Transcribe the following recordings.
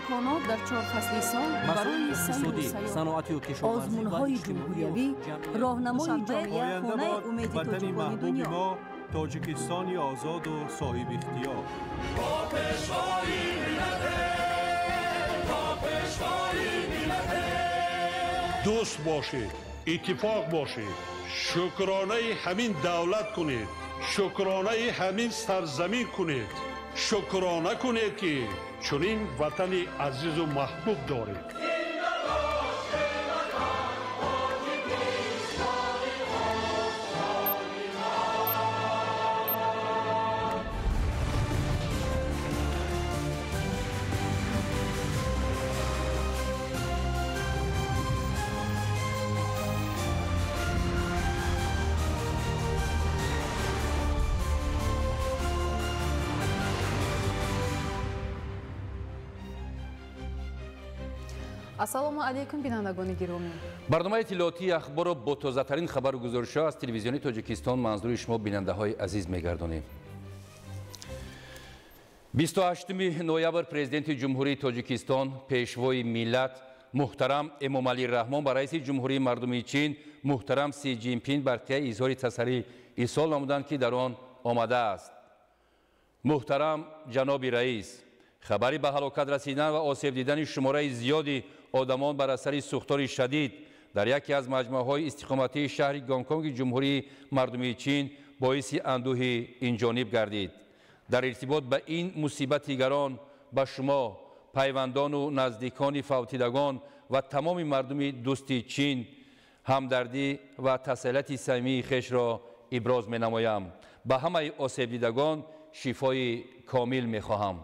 Имконот дар чор фасли сол барои сайру сайёҳат, озмунҳои ҷумҳуриявӣ, роҳнамои ҷомеа, хонаи умеди тоҷикони дунё. Тоҷикистони озоду соҳибихтиёр. Бо пешвои миллате, бо пешвои миллате. Дӯст бошед, иттифоқ бошед, шукронаи ҳамин давлат кунед, шукронаи ҳамин сарзамин кунед, шукрона кунед, ки чунин ватани азизу маҳбуб доред. Ассалому алайкум, бинандагони гиромӣ. Барномаи иттилоотии ахборро бо тозатарин хабару гузоришҳо аз телевизиони Тоҷикистон манзури шумо, бинандаҳои азиз, мегардонем. 28 ноябр Президенти Ҷумҳурии Тоҷикистон, Пешвои миллат муҳтарам Эмомалӣ Раҳмон ба Раиси Ҷумҳурии Мардумии Чин муҳтарам Си Ҷинпин барқияи изҳори тасаллӣ ирсол намуданд, ки дар он омадааст: Муҳтарам ҷаноби раис, хабари ба ҳалокат расидан ва осеб дидани шумораи зиёди одамон бар асари сӯхтори шадид дар яке аз маҷмӯаҳои истиқоматии шаҳри Гонконги Ҷумҳурии Мардумии Чин боиси андӯҳи инҷониб гардид. Дар иртибот ба ин мусибати гарон ба шумо, пайвандону наздикони фавтидагон ва тамоми мардуми дӯсти Чин ҳамдардӣ ва тасаллияти самимии хешро иброз менамоям. Ба ҳамаи осебдидагон шифои комил мехоҳам.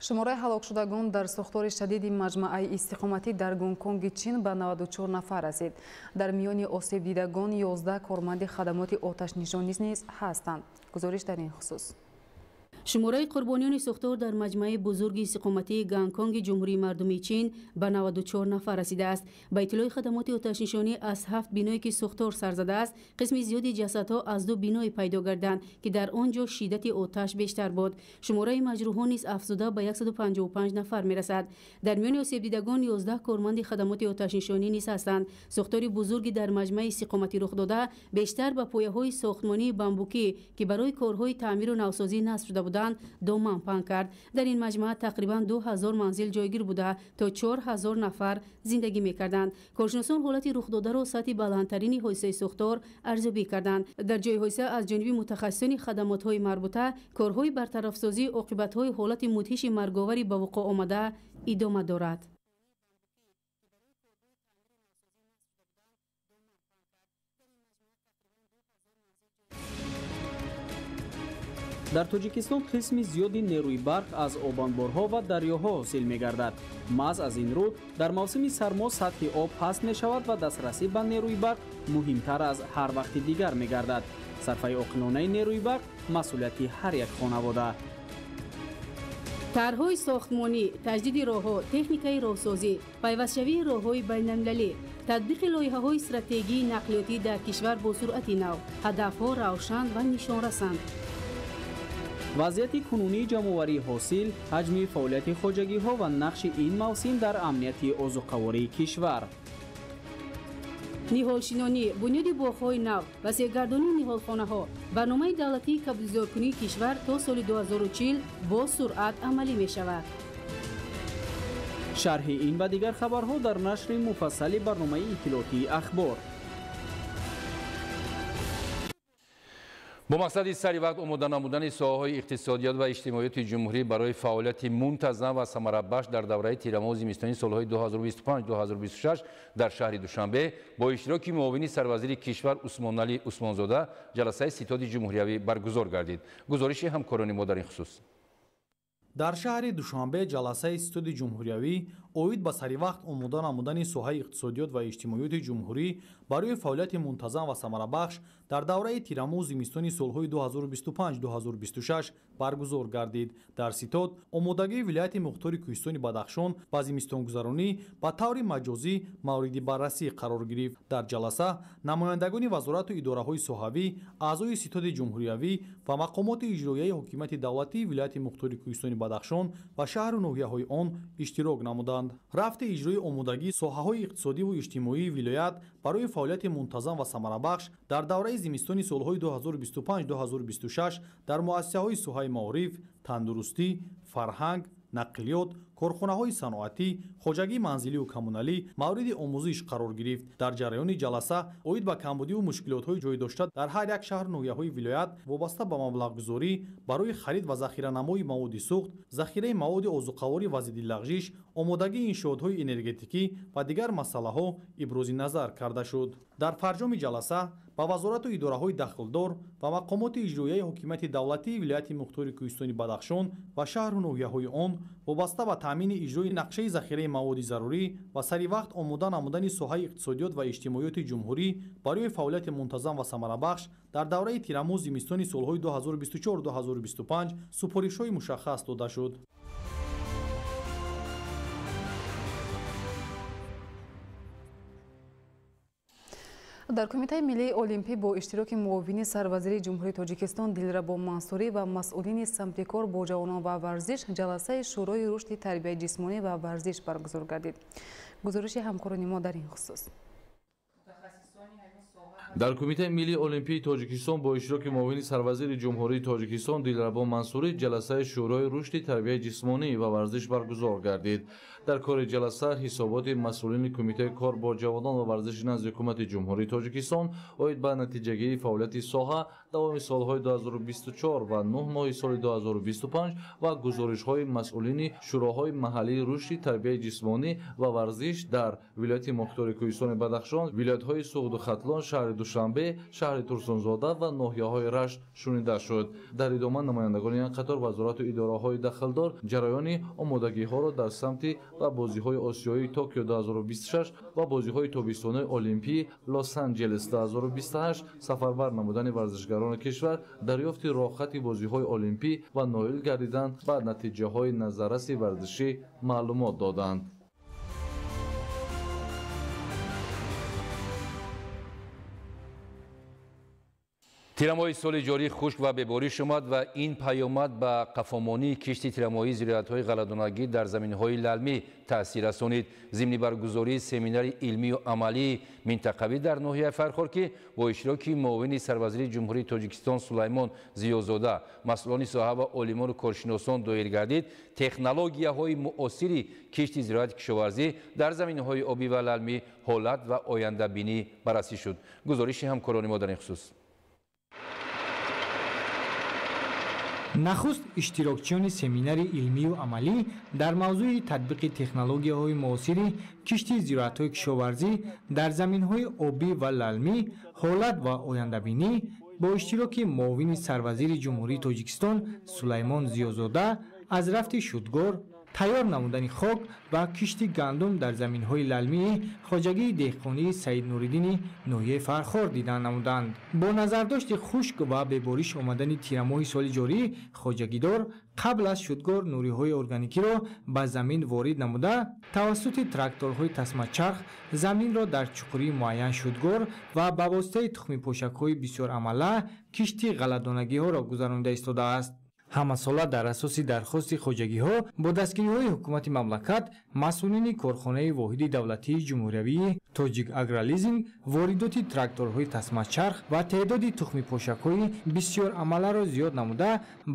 Шумораи ҳалокшудагон дар сӯхтори шадиди маҷмӯаи истиқоматӣ дар Гонконги Чин ба 94 нафар расид. Дар миёни осебдидагон 11 корманди хадамоти оташнишонӣ низ ҳастанд. Гузориш дар ин хусус. Шумораи қурбониёни сӯхтор дар маҷмӯаи бузурги истиқоматии Гонконги Ҷумҳурии Мардумии Чин ба 94 нафар расидааст. Ба иттилои хадамоти оташнишонӣ, аз ҳафт биное, ки сӯхтор сар задааст, қисми зиёди ҷасадҳо аз ду биное пайдо гарданд, ки дар он ҷо шиддати оташ бештар буд. Шумораи маҷрӯҳон низ афзуда ба 155 нафар мерасад. Дар миёни осебдидагон 11 корманди хадамоти оташнишонӣ низ ҳастанд. Сӯхтори бузурги дар маҷмӯаи истиқоматӣ рух дода бештар ба пояҳои сохтмонии бамбукӣ, ки барои корҳои таъмиру навсозӣ насб шуда буданд, доман паҳн кард. Дар ин маҷмӯа тақрибан 2000 манзил ҷойгир буда, то 4000 нафар зиндагӣ мекарданд. Коршиносон ҳолати рухдодаро сатҳи баландтарини ҳодисаи сӯхтор арзёбӣ карданд. Дар ҷои ҳодиса аз ҷониби мутахассисони хадамотҳои марбута корҳои бартарафсозии оқибатҳои ҳолати мудҳиши марговари ба вуқӯъ омада идома дорад. Дар Тоҷикистон қисми зиёди нерӯи барқ аз обанборҳо ва дарёҳо ҳосил мегардад. Маҳз аз ин рӯ дар мавсими сармо сатҳи об паст мешавад ва дастрасӣ ба нерӯи барқ муҳимтар аз ҳар вақти дигар мегардад. Сарфаи оқилонаи нерӯи барқ масъулияти ҳар як хонавода. Тарҳҳои сохтмонӣ, таҷдиди роҳҳо, техникаи роҳсозӣ, пайвастшавии роҳҳои байналмилалӣ, татбиқи лоиҳаҳои стратегии нақлиётӣ дар кишвар бо суръати нав, ҳадафҳо равшан ва нишонрасанд. Вазъияти кунунии ҷамъоварии ҳосил, ҳаҷми фаъолияти хоҷагиҳо ва нақши ин мавсим дар амнияти озуқавории кишвар. Ниҳолшинонӣ, бунёди боғҳои нав, васеъгардонии ниҳолхонаҳо, барномаи давлатии кабудизоркунии кишвар то соли 2040 бо суръат амалӣ мешавад. Шарҳи ин ва дигар хабарҳо дар нашри муфассали барномаи иттилоотии «Ахбор». Бо мақсади сари вақт омода намудани соҳаҳои иқтисодиёт ва иҷтимоиёти ҷумҳурӣ барои фаъолияти мунтазам ва самарабахш дар давраи тирамоҳу зимистони солҳои 2025-2026 дар шаҳри Душанбе бо иштироки муовини сарвазири кишвар Усмоналӣ Усмонзода ҷаласаи ситоди ҷумҳуриявӣ баргузор гардид. Гузориши ҳамкорони мо дар ин хусус. Дар шаҳри Душанбе ҷаласаи ситоди ҷумҳуриявӣ оид ба саривақт омода намудани соҳаи иқтисодиёт ва иҷтимоиёти ҷумҳурӣ барои фаъолияти мунтазам ва самарабахш дар давраи тирамӯҳ зимистони солҳои 2025-2026 баргузор гардид. Дар ситод омодагии вилояти мухтори Кӯҳистони Бадахшон ба зимистонгузаронӣ ба таври маҷозӣ мавриди баррасӣ қарор гирифт. Дар ҷаласа намояндагони вазорату идораҳои соҳавӣ, аъзои ситоди ҷумҳуриявӣ ва мақомоти иҷроияи ҳокимияти давлатии вилояти мухтори Кӯҳистони Бадахшон ва шаҳру ноҳияҳои он иштирок намуданд. Рафти иҷрои омодагии соҳаҳои иқтисодиву иҷтимоии вилоят барои фаъолияти мунтазам ва самарабахш дар давраи зимистони солҳои 2025-2026 дар муассисаҳои соҳаи маориф, тандурустӣ, фарҳанг, нақлиёт, корхонаҳои саноатӣ, хоҷагии манзилию коммуналӣ мавриди омӯзиш қарор гирифт. Дар ҷараёни ҷаласа оид ба камбудиву мушкилотҳои ҷой дошта дар ҳар як шаҳру ноҳияҳои вилоят вобаста ба маблағгузорӣ барои харид ва захиранамои маводи сӯхт, захираи маводи озуқаворӣ ва зидди лағжиш, омодагии иншоотҳои энергетикӣ ва дигар масъалаҳо ибрози назар карда шуд. Дар фарҷоми ҷаласа ба вазорату идораҳои дахлдор ва мақомоти иҷроияи ҳокимияти давлатии вилояти мухтори Кӯҳистони Бадахшон ва шаҳру ноҳияҳои он вобаста ба таъмини иҷрои нақшаи захираи маводи зарурӣ ва саривақт омода намудани соҳаи иқтисодиёт ва иҷтимоиёти ҷумҳурӣ барои фаъолияти мунтазам ва самарабахш дар давраи тирамӯҳ зимистони солҳои 2024-2025 супоришҳои мушаххас дода шуд. Дар Кумитаи миллии олимпӣ бо иштироки муовини сарвазири Ҷумҳурии Тоҷикистон Дилрабо Мансурӣ ва масъулини самти кор бо ҷавонон ва варзиш ҷаласаи Шӯрои рушди тарбияи ҷисмонӣ ва варзиш баргузор гардид. Гузориши ҳамкорони мо дар ин хусус. Дар Кумитаи миллии олимпии Тоҷикистон бо иштироки муовини сарвазири Ҷумҳурии Тоҷикистон Дилрабо Мансурӣ ҷаласаи Шӯрои рушди тарбияи ҷисмонӣ ва варзиш баргузор гардид. Дар кори ҷаласа ҳисоботи масъулини Кумитаи кор бо ҷавонон ва варзиши назди Ҳукумати Ҷумҳурии Тоҷикистон оид ба натиҷагирии фаъолияти соҳа давоми солҳои 2024 ва 9 моҳи соли 2025 ва гузоришҳои масъулини шӯроҳои маҳаллии рушди тарбияи ҷисмонӣ ва варзиш дар вилояти мухтори Кӯҳистони Бадахшон, вилоятҳои Суғду Хатлон, шаҳри Душанбе, шаҳри Турсунзода ва ноҳияҳои Рашт шунида шуд. Дар идома намояндагони як қатор вазорату идораҳои дахлдор ҷараёни омодагиҳоро дар самти ба бозиҳои осиёии Токио 2026 ва бозиҳои тобистонаи Олимпии Лос-Анҷелес 2028 сафарбар намудани варзишгарони кишвар, дарёфти роҳхати бозиҳои олимпӣ ва ноил гардидан ба натиҷаҳои назарраси варзишӣ маълумот доданд. Тирамоҳи соли ҷорӣ хушк ва бебориш омад ва ин паёмад ба қафомонии кишти тирамоҳии зироатҳои ғалладонагӣ дар заминҳои лалмӣ таъсир расонид. Зимни баргузории семинари илмию амалии минтақавӣ дар ноҳияи Фархор, ки бо иштироки муовини сарвазири Ҷумҳурии Тоҷикистон Сулаймон Зиёзода, масъулони соҳа ва олимону коршиносон доир гардид, технологияҳои муосири кишти зироати кишоварзӣ дар заминҳои обӣ ва лалмӣ, ҳолат ва ояндабинӣ баррасӣ шуд. Гузориши ҳамкорони мо дар ин хусус. Нахуст иштирокчиёни семинари илмию амалӣ дар мавзӯи татбиқи технологияҳои муосири кишти зироатҳои кишоварзӣ дар заминҳои обӣ ва лалмӣ, ҳолат ва ояндабинӣ бо иштироки муовини сарвазири Ҷумҳурии Тоҷикистон Сулаймон Зиёзода аз рафти шудгор, тайёр намудани хок ва кишти гандум дар заминҳои лалмии хоҷагии деҳқонии Саид Нуриддини ноҳияи Фархор дидан намуданд. Бо назардошти хушк ва бебориш омадани тирамоҳи соли ҷорӣ, хоҷагидор қабл аз шудгор нуриҳои органикиро ба замин ворид намуда, тавассути тракторҳои тасмачарх заминро дар чуқурии муайян шудгор ва ба воситаи тухмипошакҳои бисёрамала кишти ғалладонагиҳоро гузаронида истодааст. Ҳамасола дар асоси дархости хоҷагиҳо бо дастгириҳои ҳукумати мамлакат масъулини корхонаи воҳиди давлатии ҷумҳуриявии Тоҷик Агролизинг воридоти тракторҳои тасмачарх ва теъдоди тухмипошакҳои бисёрамаларо зиёд намуда,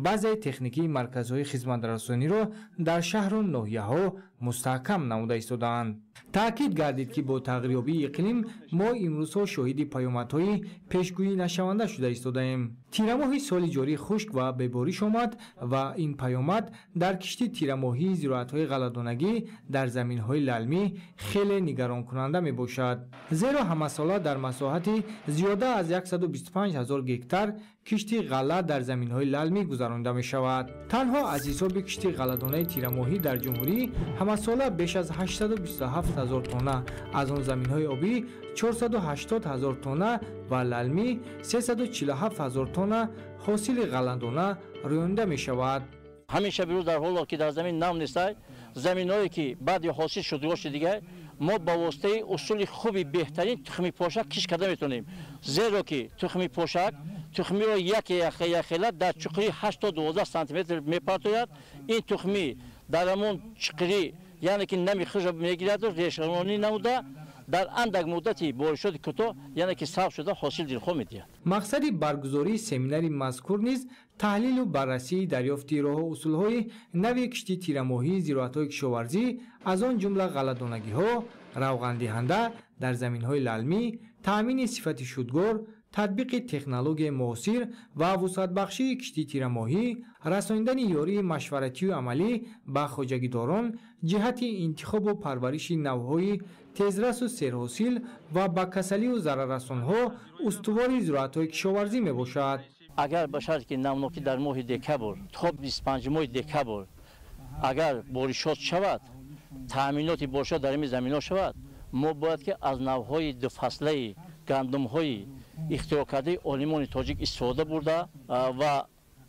баъзеи техникии марказҳои хизматрасониро дар шаҳру ноҳияҳо мустаҳкам намуда истодаанд. Таъкид гардид, ки бо тағйирёбии иқлим мо имрӯзҳо шоҳиди паёмадҳои пешгӯӣ нашаванда шуда истодаем. Тирамоҳи соли ҷорӣ хушк ва бебориш омад ва ин паёмад дар кишти тирамоҳии зироатҳои ғалладонагӣ дар заминҳои лалмӣ хеле нигаронкунанда мебошад. Зеро ҳамасола дар масоҳати зиёда аз 125 000 гектар кишти ғалла дар заминҳои лалмӣ гузаронида мешавад. Танҳо аз ҳисоби кишти ғалладонаи тирамоҳӣ дар ҷумҳурӣ ҳамасола беш аз 827 ҳазор тонна, аз он заминҳои обӣ 480 ҳазор тонна ва лалмӣ 347 ҳазор тонна ҳосили ғалладона рӯёнида мешавад. Ҳамеша бирӯз дар ҳоло ки дар замин нам нестай, заминҳое ки баъди ҳосил шуд дигар мо ба воситаи усули хуби беҳтарин тухми пошак кишт карда метавонем, зеро ки тухми пошак тухмиро яке яхела дар чуқурӣ 8 то 12 сантиметр мепартояд. Ин тухмӣ дар ҳамон чуқурӣ, яъне ки нами худро мегираду решаронӣ намуда дар андак муддати боришоти кӯтоҳ, яъне ки сабз шуда ҳосил дилхоҳ медиҳад. Мақсади баргузории семинари мазкур низ таҳлилу баррасии дарёфти роҳу усулҳои нави кишти тирамоҳии зироатҳои кишоварзӣ, аз он ҷумла ғалладонагиҳо, равғандиҳанда дар заминҳои лалмӣ, таъмини сифати шудгор, татбиқи технологияи муосир ва вусъатбахшии кишти тирамоҳӣ, расонидани ёрии машваратию амалӣ ба хоҷагидорон ҷиҳати интихобу парвариши навъҳои тезрасу серҳосил ва ба касалию зараррасонҳо устувори зироатҳои кишоварзӣ мебошад. Агар ба шарте ки намнокӣ дар моҳи декабр то 25 моҳи декабр агар боришот шавад, таъминоти боришот дар ин заминҳо шавад, мо бояд ки аз навъҳои дуфаслаи гандумҳои ихтироъкардаи олимони тоҷик истифода бурда ва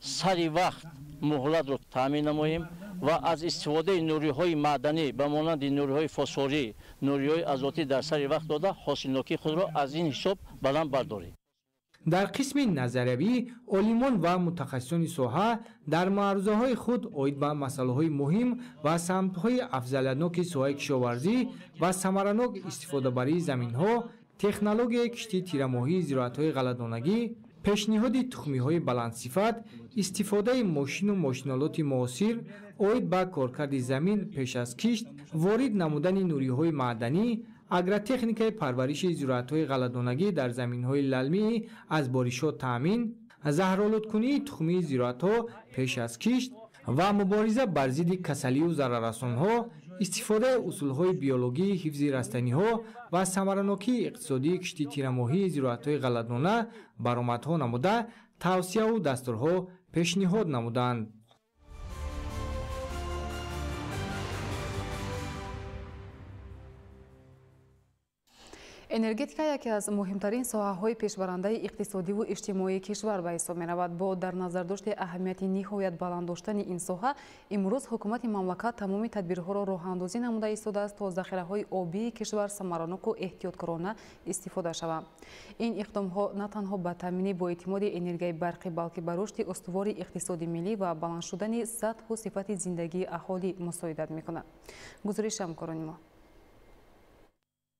сари вақт муҳлатро таъмин намоем ва аз истифодаи нуриҳои маъданӣ ба монанди нуриҳои фосфорӣ, нуриҳои азотӣ дар сари вақт дода ҳосилнокии худро аз ин ҳисоб баланд бардорем. Дар қисми назариявӣ олимон ва мутахассисони соҳа дар маърузаҳои худ оид ба масъалаҳои муҳим ва самтҳои афзалиятноки соҳаи кишоварзӣ ва самаранок истифодабарии заминҳо, технологияи кишти тирамоҳии зироатҳои ғалладонагӣ, пешниҳоди тухмиҳои баландсифат, истифодаи мошину мошинолоти муосир оид ба коркарди замин пеш аз кишт, ворид намудани нуриҳои маъданӣ, агротехникаи парвариши зироатҳои ғалладонагӣ дар заминҳои лалмӣ аз боришот таъмин, заҳролудкунии тухмии зироатҳо пеш аз кишт ва мубориза бар зидди касалию зараррасонҳо, истифодаи усулҳои биологии ҳифзи растаниҳо ва самаранокии иқтисодии кишти тирамоҳии зироатҳои ғалладона баромадҳо намуда тавсияву дастурҳо пешниҳод намуданд. Энергетика яке аз муҳимтарин соҳаҳои пешбарандаи иқтисодиву иҷтимоии кишвар ба ҳисоб меравад. Бо дар назардошти аҳамияти ниҳоят баланд доштани ин соҳа, имрӯз ҳукумати мамлакат тамоми тадбирҳоро роҳандозӣ намуда истодааст, то захираҳои обии кишвар самараноку эҳтиёткорона истифода шаванд. Ин иқдомҳо на танҳо ба таъмини боэътимоди энергияи барқӣ, балки ба рушди устувори иқтисоди миллӣ ва баланд шудани сатҳу сифати зиндагии аҳолӣ мусоидат мекунад. Гузориши ҳамкорони мо.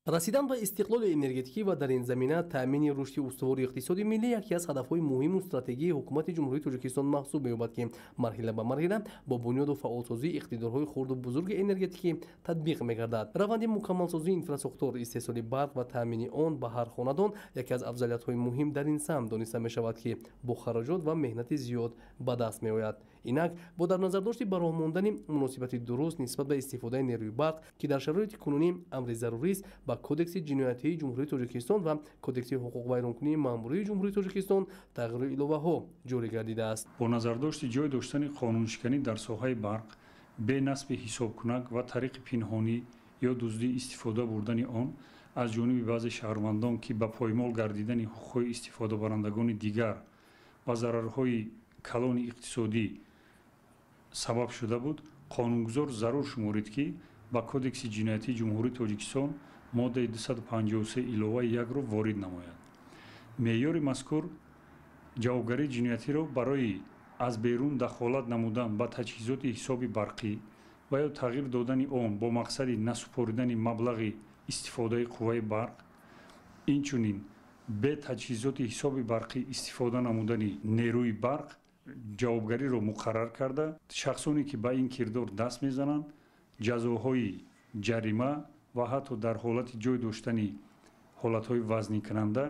Расидан ба истиқлоли энергетикӣ ва дар ин замина таъмини рушди устувори иқтисоди миллӣ яке аз ҳадафҳои муҳиму стратегии ҳукумати Ҷумҳурии Тоҷикистон маҳсуб меёбад, ки марҳила ба марҳила бо бунёду фаъолсозии иқтидорҳои хурду бузурги энергетикӣ татбиқ мегардад. Раванди мукаммалсозии инфрасохтор, истеҳсоли барқ ва таъмини он ба ҳар хонадон яке аз афзалиятҳои муҳим дар ин самт дониста мешавад, ки бо хароҷот ва меҳнати зиёд ба даст меояд. Инак бо дар назардошти ба роҳ мондани муносибати дуруст нисбат ба истифодаи нерӯи барқ, ки дар шароити кунунӣ амри зарурист, ба Кодекси ҷиноятии Ҷумҳурии Тоҷикистон ва Кодекси ҳуқуқвайронкунии маъмурии Ҷумҳурии Тоҷикистон тағйиру иловаҳо ҷорӣ гардидааст. Бо назардошти ҷой доштани қонуншиканӣ дар соҳаи барқ, бе насби ҳисобкунак ва тариқи пинҳонӣ ё дуздӣ истифода бурдани он аз ҷониби баъзе шаҳрвандон, ки ба поймол гардидани ҳуқуқҳои истифодабарандагони дигар ва зарарҳои калони иқтисодӣ сабаб шуда буд, қонунгузор зарур шуморид, ки ба Кодекси ҷиноятии Ҷумҳурии Тоҷикистон моддаи 253 иловаи 1-ро ворид намояд. Меъёри мазкур ҷавобгарии ҷиноятиро барои аз берун дахолат намудан ба таҷҳизоти ҳисоби барқӣ ва ё тағйир додани он бо мақсади насупоридани маблағи истифодаи қувваи барқ, инчунин бе таҷҳизоти ҳисоби барқӣ истифода намудани нерӯи барқ ҷавобгариро муқаррар карда, шахсоне ки ба ин кирдор даст мезананд, ҷазоҳои ҷарима ва ҳатто дар ҳолати ҷой доштани ҳолатҳои вазнинкунанда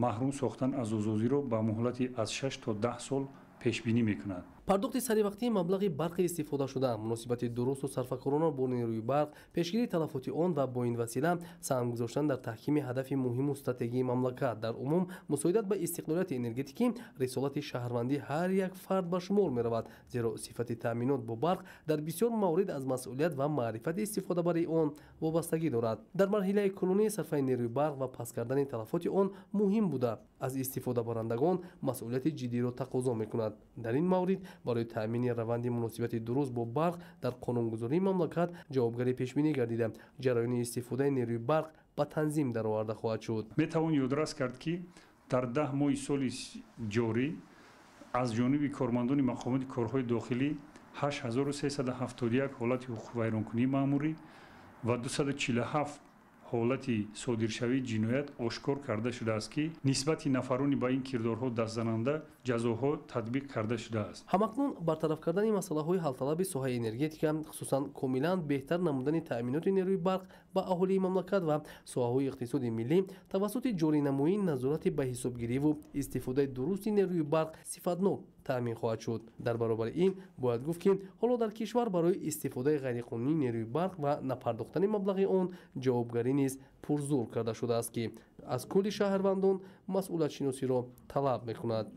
маҳрум сохтан аз озодиро ба муҳлати аз 6 то 10 сол пешбинӣ мекунад. Пардохти саривақтии маблағи барқи истифодашуда, муносибати дурусту сарфакорона бо нерӯи барқ, пешгирии талафоти он ва бо ин васила саҳм гузоштан дар таҳкими ҳадафи муҳиму стратегии мамлакат, дар умум мусоидат ба истиқлолияти энергетикӣ рисолати шаҳрвандии ҳар як фард ба шумор меравад, зеро сифати таъминот бо барқ дар бисёр маврид аз масъулият ва маърифати истифодабарии он вобастагӣ дорад. Дар марҳилаи кунунӣ сарфаи нерӯи барқ ва паст кардани талафоти он муҳим буда, аз истифодабарандагон масъулияти ҷиддиро тақозо мекунад. Дар ин маврид барои таъмини раванди муносибати дуруст бо барқ дар қонунгузории мамлакат ҷавобгарӣ пешбинӣ гардида, ҷараёни истифодаи нерӯи барқ ба танзим дароварда хоҳад шуд. Метавон ёдрас кард, ки дар 10 моҳи соли ҷорӣ аз ҷониби кормандони мақомоти корҳои дохилӣ 8371 ҳолати ҳуқуқвайронкунии маъмурӣ ва 247 ҳолати содиршавии ҷиноят ошкор карда шудааст, ки нисбати нафарони ба ин кирдорҳо дастзананда ҷазоҳо татбиқ карда шудааст. Ҳамакнун бартараф кардани масъалаҳои ҳалталаби соҳаи энергетика, хусусан комилан беҳтар намудани таъминоти нерӯи барқ ба аҳолии мамлакат ва соҳаҳои иқтисоди миллӣ тавассути ҷоринамоии назорати ба ҳисобгириву истифодаи дурусти нерӯи барқ сифатнок таъмин хоҳад шуд. Дар баробари ин бояд гуфт, ки ҳоло дар кишвар барои истифодаи ғайриқонунии нерӯи барқ ва напардохтани маблағи он ҷавобгарӣ низ пурзур карда шудааст, ки аз кулли шаҳрвандон масъулиятшиносиро талаб мекунад.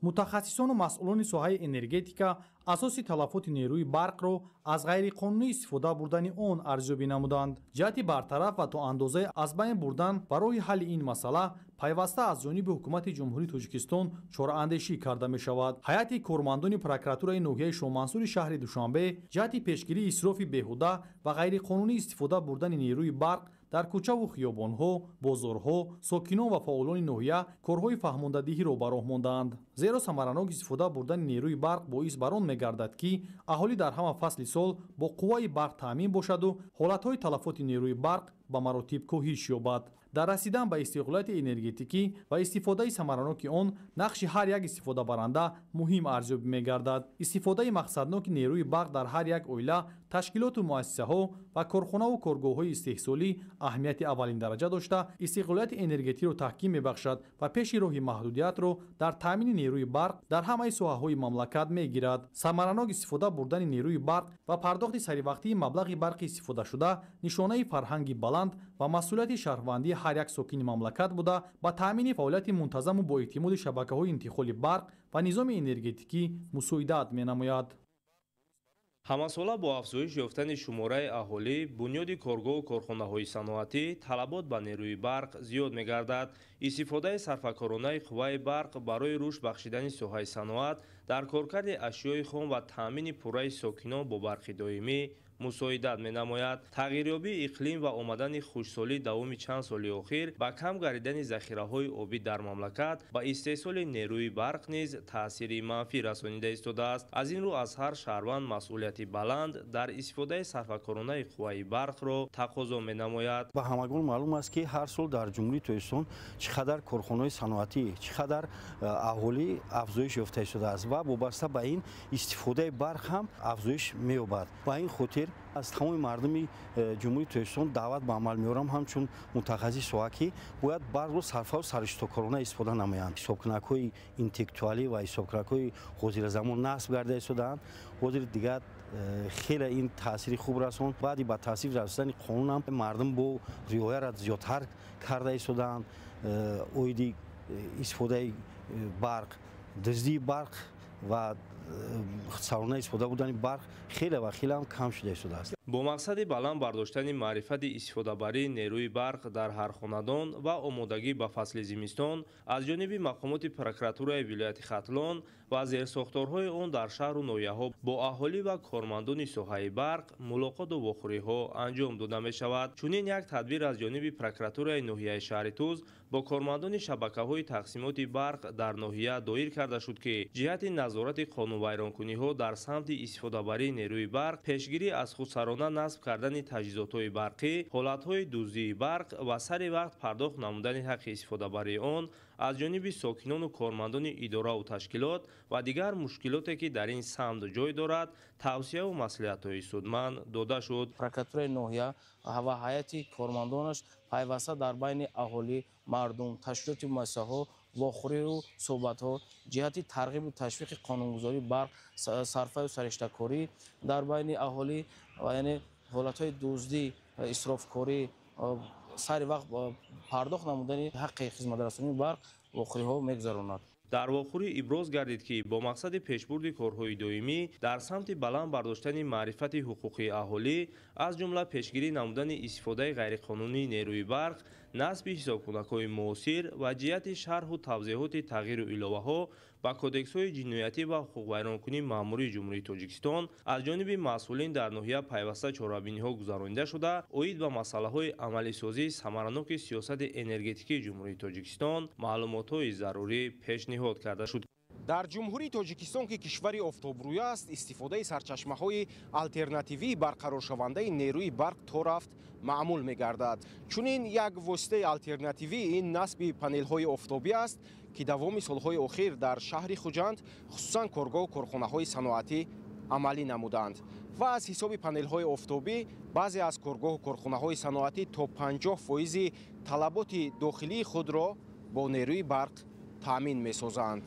Мутахассисону масъулони соҳаи энергетика асоси талафоти нерӯи барқро аз ғайриқонунӣ истифода бурдани он арзёбӣ намуданд. Ҷиҳати бартараф ва то андозаи аз байн бурдан ба роҳи ҳалли ин масъала пайваста аз ҷониби ҳукумати Ҷумҳурии Тоҷикистон чораандешӣ карда мешавад. Ҳайати кормандони прокуратураи ноҳияи Шоҳмансури шаҳри Душанбе ҷиҳати пешгирии исрофи беҳуда ва ғайриқонунӣ истифода бурдани нерӯи барқ дар кӯчаву хиёбонҳо, бозорҳо, сокинон ва фаъолони ноҳия корҳои фаҳмондадиҳиро ба роҳ мондаанд. Зеро самаранок истифода бурдани нерӯи барқ боис бар он мегардад, ки аҳолӣ дар ҳама фасли сол бо қувваи барқ таъмин бошаду ҳолатҳои талафоти нерӯи барқ ба маротиб коҳиш ёбад. Дар расидан ба истиқлолияти энергетикӣ ва истифодаи самараноки он нақши ҳар як истифодабаранда муҳим арзёбӣ мегардад. Истифодаи мақсадноки нерӯи барқ дар ҳар як оила, ташкилоту муассисаҳо ва корхонаву коргоҳҳои истеҳсолӣ аҳамияти аввалиндараҷа дошта, истиқлолияти энергетиро таҳким мебахшад ва пеши роҳи маҳдудиятро дар таъмини нерӯи барқ дар ҳамаи соҳаҳои мамлакат мегирад. Самаранок истифода бурдани нерӯи барқ ва пардохти саривақтии маблағи барқи истифодашуда нишонаи фарҳанги баланд ва масъулияти шаҳрвандии ҳар як сокини мамлакат буда, ба таъмини фаъолияти мунтазаму боэътимоди шабакаҳои интиқоли барқ ва низоми энергетикӣ мусоидат менамояд. Ҳамасола бо афзоиш ёфтани шумораи аҳолӣ, бунёди коргоҳу корхонаҳои саноатӣ, талабот ба нерӯи барқ зиёд мегардад. Истифодаи сарфакоронаи қувваи барқ барои рушд бахшидани соҳаи саноат дар коркарди ашёи хом ва таъмини пурраи сокинон бо барқи доимӣ мусоидат менамояд. Тағйирёбии иқлим ва омадани хушксолӣ давоми чанд соли охир ба кам гардидани захираҳои обӣ дар мамлакат ба истеҳсоли нерӯи барқ низ таъсири манфӣ расонида истодааст. Аз ин рӯ аз ҳар шаҳрванд масъулияти баланд дар истифодаи сарфакоронаи қувваи барқро тақозо менамояд. Ба ҳамагон маълум аст, ки ҳар сол дар Ҷумҳурии Тоҷикистон чӣ қадар корхонаҳои саноатӣ, чӣ қадар аҳолӣ афзоиш ёфта истодааст ва вобаста ба ин истифодаи барқ ҳам афзоиш меёбад. Ба ин хотир аз тамоми мардуми Ҷумҳурии Тоҷикистон даъват ба амал меорам ҳамчун мутахассис соҳа, ки бояд барқро сарфаву сариштокорона истифода намоянд. Ҳисобкунакҳои интеллектуалӣ ва ҳисобкунакҳои ҳозиразамон насб гарда истодаанд. Ҳозир дигар хеле ин таъсири хуб расонд. Баъди ба таъсир расидани қонунам мардум бо риояро зиёдтар карда истодаанд. Оиди истифодаи барқ, дуздии барқ ва сарона истифода будани барқ хеле ва хеле ҳам кам шуда истодааст. Бо мақсади баланд бардоштани маърифати истифодабарии нерӯи барқ дар ҳар хонадон ва омодагӣ ба фасли зимистон аз ҷониби мақомоти прокуратураи вилояти Хатлон ва зерсохторҳои он дар шаҳру ноҳияҳо бо аҳолӣ ва кормандони соҳаи барқ мулоқоту вохӯриҳо анҷом дода мешавад. Чунин як тадбир аз ҷониби прокуратураи ноҳияи шаҳри Тӯз бо кормандони шабакаҳои тақсимоти барқ дар ноҳия доир карда шуд, ки ҷиҳати назорати қонунвайронкуниҳо дар самти истифодабарии нерӯи барқ, пешгирӣ аз худсарона насб кардани таҷҳизотҳои барқӣ, ҳолатҳои дуздии барқ ва сари вақт пардохт намудани ҳаққи истифодабарии он аз ҷониби сокинону кормандони идораву ташкилот ва дигар мушкилоте, ки дар ин самт ҷой дорад, тавсияву маслиҳатҳои судманд дода шуд. Прокуратураи ноҳия ва ҳайати кормандонаш пайваста дар байни аҳолӣ, мардум, ташкилоти муассисаҳо вохӯриву суҳбатҳо ҷиҳати тарғибу ташвиқи қонунгузории барқ, сарфаю сариштакорӣ дар байни аҳолӣ ва яъне ҳолатҳои дуздӣ, исрофкорӣ, сари вақт пардохт намудани ҳаққи хизматрасонии барқ вохӯриҳо мегузаронад. Дар вохӯрӣ иброз гардид, ки бо мақсади пешбурди корҳои доимӣ дар самти баланд бардоштани маърифати ҳуқуқии аҳолӣ, аз ҷумла пешгирӣ намудани истифодаи ғайриқонунии нерӯи барқ, насби ҳисобкунакҳои муосир ва ҷиҳати шарҳу тавзеҳоти тағйиру иловаҳо ба кодексҳои ҷиноятӣ ва ҳуқуқвайронкунии маъмурии Ҷумҳурии Тоҷикистон аз ҷониби масъулин дар ноҳия пайваста чорабиниҳо гузаронида шуда, оид ба масъалаҳои амалисозии самараноки сиёсати энергетикии Ҷумҳурии Тоҷикистон маълумотҳои зарурӣ пешниҳод карда шуд. Дар Ҷумҳурии Тоҷикистон, ки кишвари офтобрӯя аст, истифодаи сарчашмаҳои алтернативии барқароршавандаи нерӯи барқ то рафт маъмул мегардад. Чунин як воситаи алтернативӣ ин насби панелҳои офтобӣ аст, ки давоми солҳои охир дар шаҳри Хуҷанд, хусусан коргоҳу корхонаҳои саноатӣ амалӣ намуданд. Ва аз ҳисоби панелҳои офтобӣ баъзе аз коргоҳу корхонаҳои саноатӣ то 50% талаботи дохилии худро бо нерӯи барқ таъмин месозанд.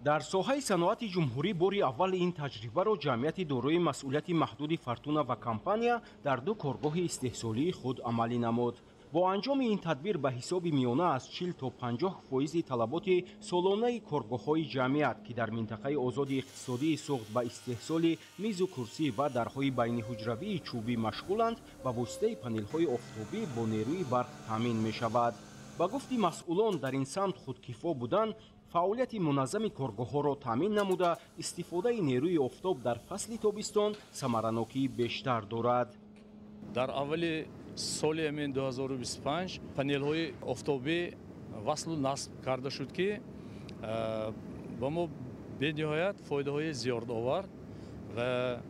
Дар соҳаи саноати ҷумҳурӣ бори аввал ин таҷрибаро ҷамъияти дорои масъулияти маҳдуди Фортуна ва компания дар ду коргоҳи истеҳсолии худ амалӣ намуд. Бо анҷоми ин тадбир ба ҳисоби миёна аз 40 то 50% талаботи солонаи коргоҳҳои ҷамъият, ки дар минтақаи озоди иқтисодии Суғд ба истеҳсоли мизу курсӣ ва дарҳои байниҳуҷравии чӯбӣ машғуланд, ба воситаи панелҳои офтобӣ бо нерӯи барқ таъмин мешавад. Ба гуфти масъулон, дар ин самт худкифо будан фаъолияти муназзами коргоҳҳоро таъмин намуда, истифодаи нерӯи офтоб дар фасли тобистон самаранокии бештар дорад. Дар аввали соли 2025 панелҳои офтобӣ васлу насб карда шуд, ки ба мо бениҳоят фоидаҳои зиёд овард ва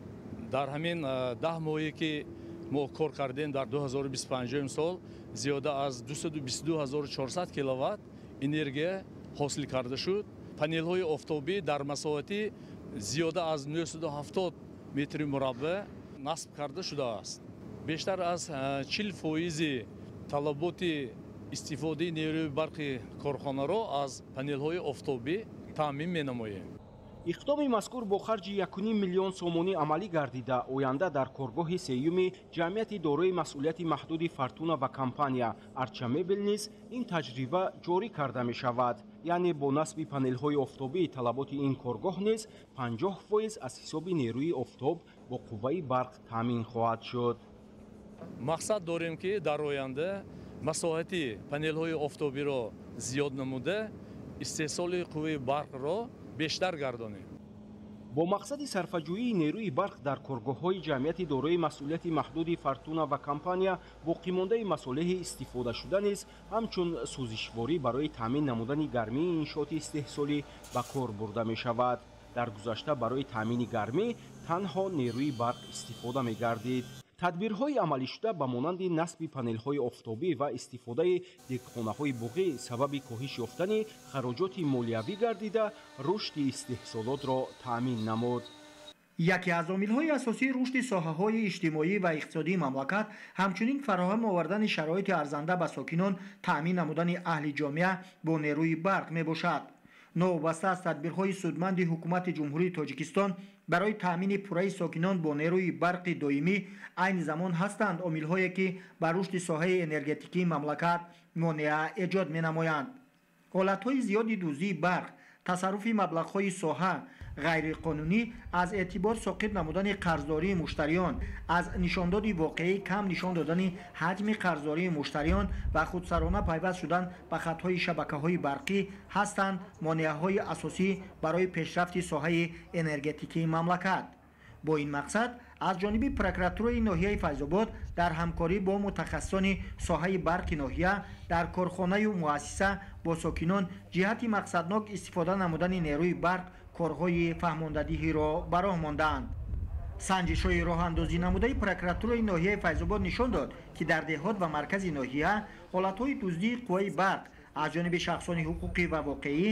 дар ҳамин 10 моҳе ки мо кор кардем дар 2025 сол зиёда аз 222400 киловатт энергия ҳосил карда шуд. Панелҳои офтобӣ дар масоҳати зиёда аз 970 метри мураббаъ насб карда шудааст. Бештар аз 40% талаботи истифодаи нерӯи барқи корхонаро аз панелҳои офтобӣ таъмин менамоем. Иқдоми мазкур бо харҷи 1,5 миллион сомонӣ амалӣ гардида, оянда дар коргоҳи сеюми ҷамъияти дорои масъулияти маҳдуди Фортуна ва компания Арча Мебел низ ин таҷриба ҷорӣ карда мешавад. Яъне бо насби панелҳои офтобӣ талаботи ин коргоҳ низ 50% аз ҳисоби нерӯи офтоб бо қувваи барқ таъмин хоҳад шуд. Мақсад дорем, ки дар оянда масоҳати панелҳои офтобиро зиёд намуда, истеҳсоли қувваи барқро бештар гардонем. Бо мақсади сарфаҷӯии нерӯи барқ дар коргоҳҳои ҷамъияти дорои масъулияти маҳдуди Фортуна ва компания боқимондаи масолеҳи истифодашуда низ ҳамчун сӯзишворӣ барои таъмин намудани гармии иншооти истеҳсолӣ ба кор бурда мешавад. Дар гузашта барои таъмини гармӣ танҳо нерӯи барқ истифода мегардид. Тадбирҳои амалишуда ба монанди насби панелҳои офтобӣ ва истифодаи дегхонаҳои буғӣ сабаби коҳиш ёфтани хароҷоти молиявӣ гардида, рушди истеҳсолотро таъмин намуд. Яке аз омилҳои асосии рушди соҳаҳои иҷтимоӣ ва иқтисодии мамлакат ҳамчунин фароҳам овардани шароити арзанда ба сокинон, таъмин намудани аҳли ҷомеа бо нерӯи барқ мебошад. Новобаста аз тадбирҳои судманди ҳукумати Ҷумҳурии Тоҷикистон барои таъмини пурраи сокинон бо нерӯи барқи доимӣ, айни замон ҳастанд омилҳое, ки ба рушди соҳаи энергетикии мамлакат монеа эҷод менамоянд. Ҳолатҳои зиёди дуздии барқ, тасарруфи маблағҳои соҳа, ғайриқонунӣ аз эътибор соқит намудани қарздории муштариён, аз нишондоди воқеӣ кам нишон додани ҳаҷми қарздории муштариён ва худсарона пайваст шудан ба хатҳои шабакаҳои барқӣ ҳастанд монеаҳои асосӣ барои пешрафти соҳаи энергетикии мамлакат. Бо ин мақсад аз ҷониби прокуратураи ноҳияи Файзобод дар ҳамкорӣ бо мутахассисони соҳаи барқи ноҳия дар корхонаю муассиса бо сокинон ҷиҳати мақсаднок истифода намудани нерӯи барқ корҳои фаҳмондадиҳиро ба роҳ мондаанд. Санҷишҳои роҳандозӣ намудаи прокуратураи ноҳияи Файзобод нишон дод, ки дар деҳот ва маркази ноҳия ҳолатҳои дуздии қувваи барқ аз ҷониби шахсони ҳуқуқӣ ва воқеӣ,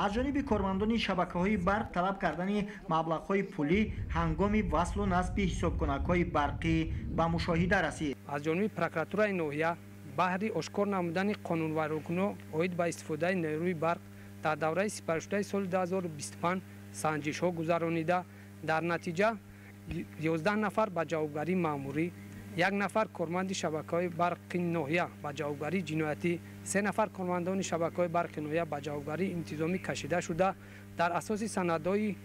аз ҷониби кормандони шабакаҳои барқ талаб кардани маблағҳои пулӣ ҳангоми васлу насби ҳисобкунакҳои барқӣ ба мушоҳида расид. Аз ҷониби прокуратураи ноҳия Баҳри ошкор намудани қонунвайронкуниҳо оид ба истифодаи нерӯи барқ дар давраи сипаришудаи соли 2025 санҷишҳо гузаронида, дар натиҷа 11 нафар ба ҷавобгарии маъмурӣ, 1 нафар корманди шабакаҳои барқи ноҳия ба ҷавобгарии ҷиноятӣ, 3 нафар кормандони шабакаҳои барқи ноҳия ба ҷавобгарии интизомӣ кашида шуда, дар асоси санадҳои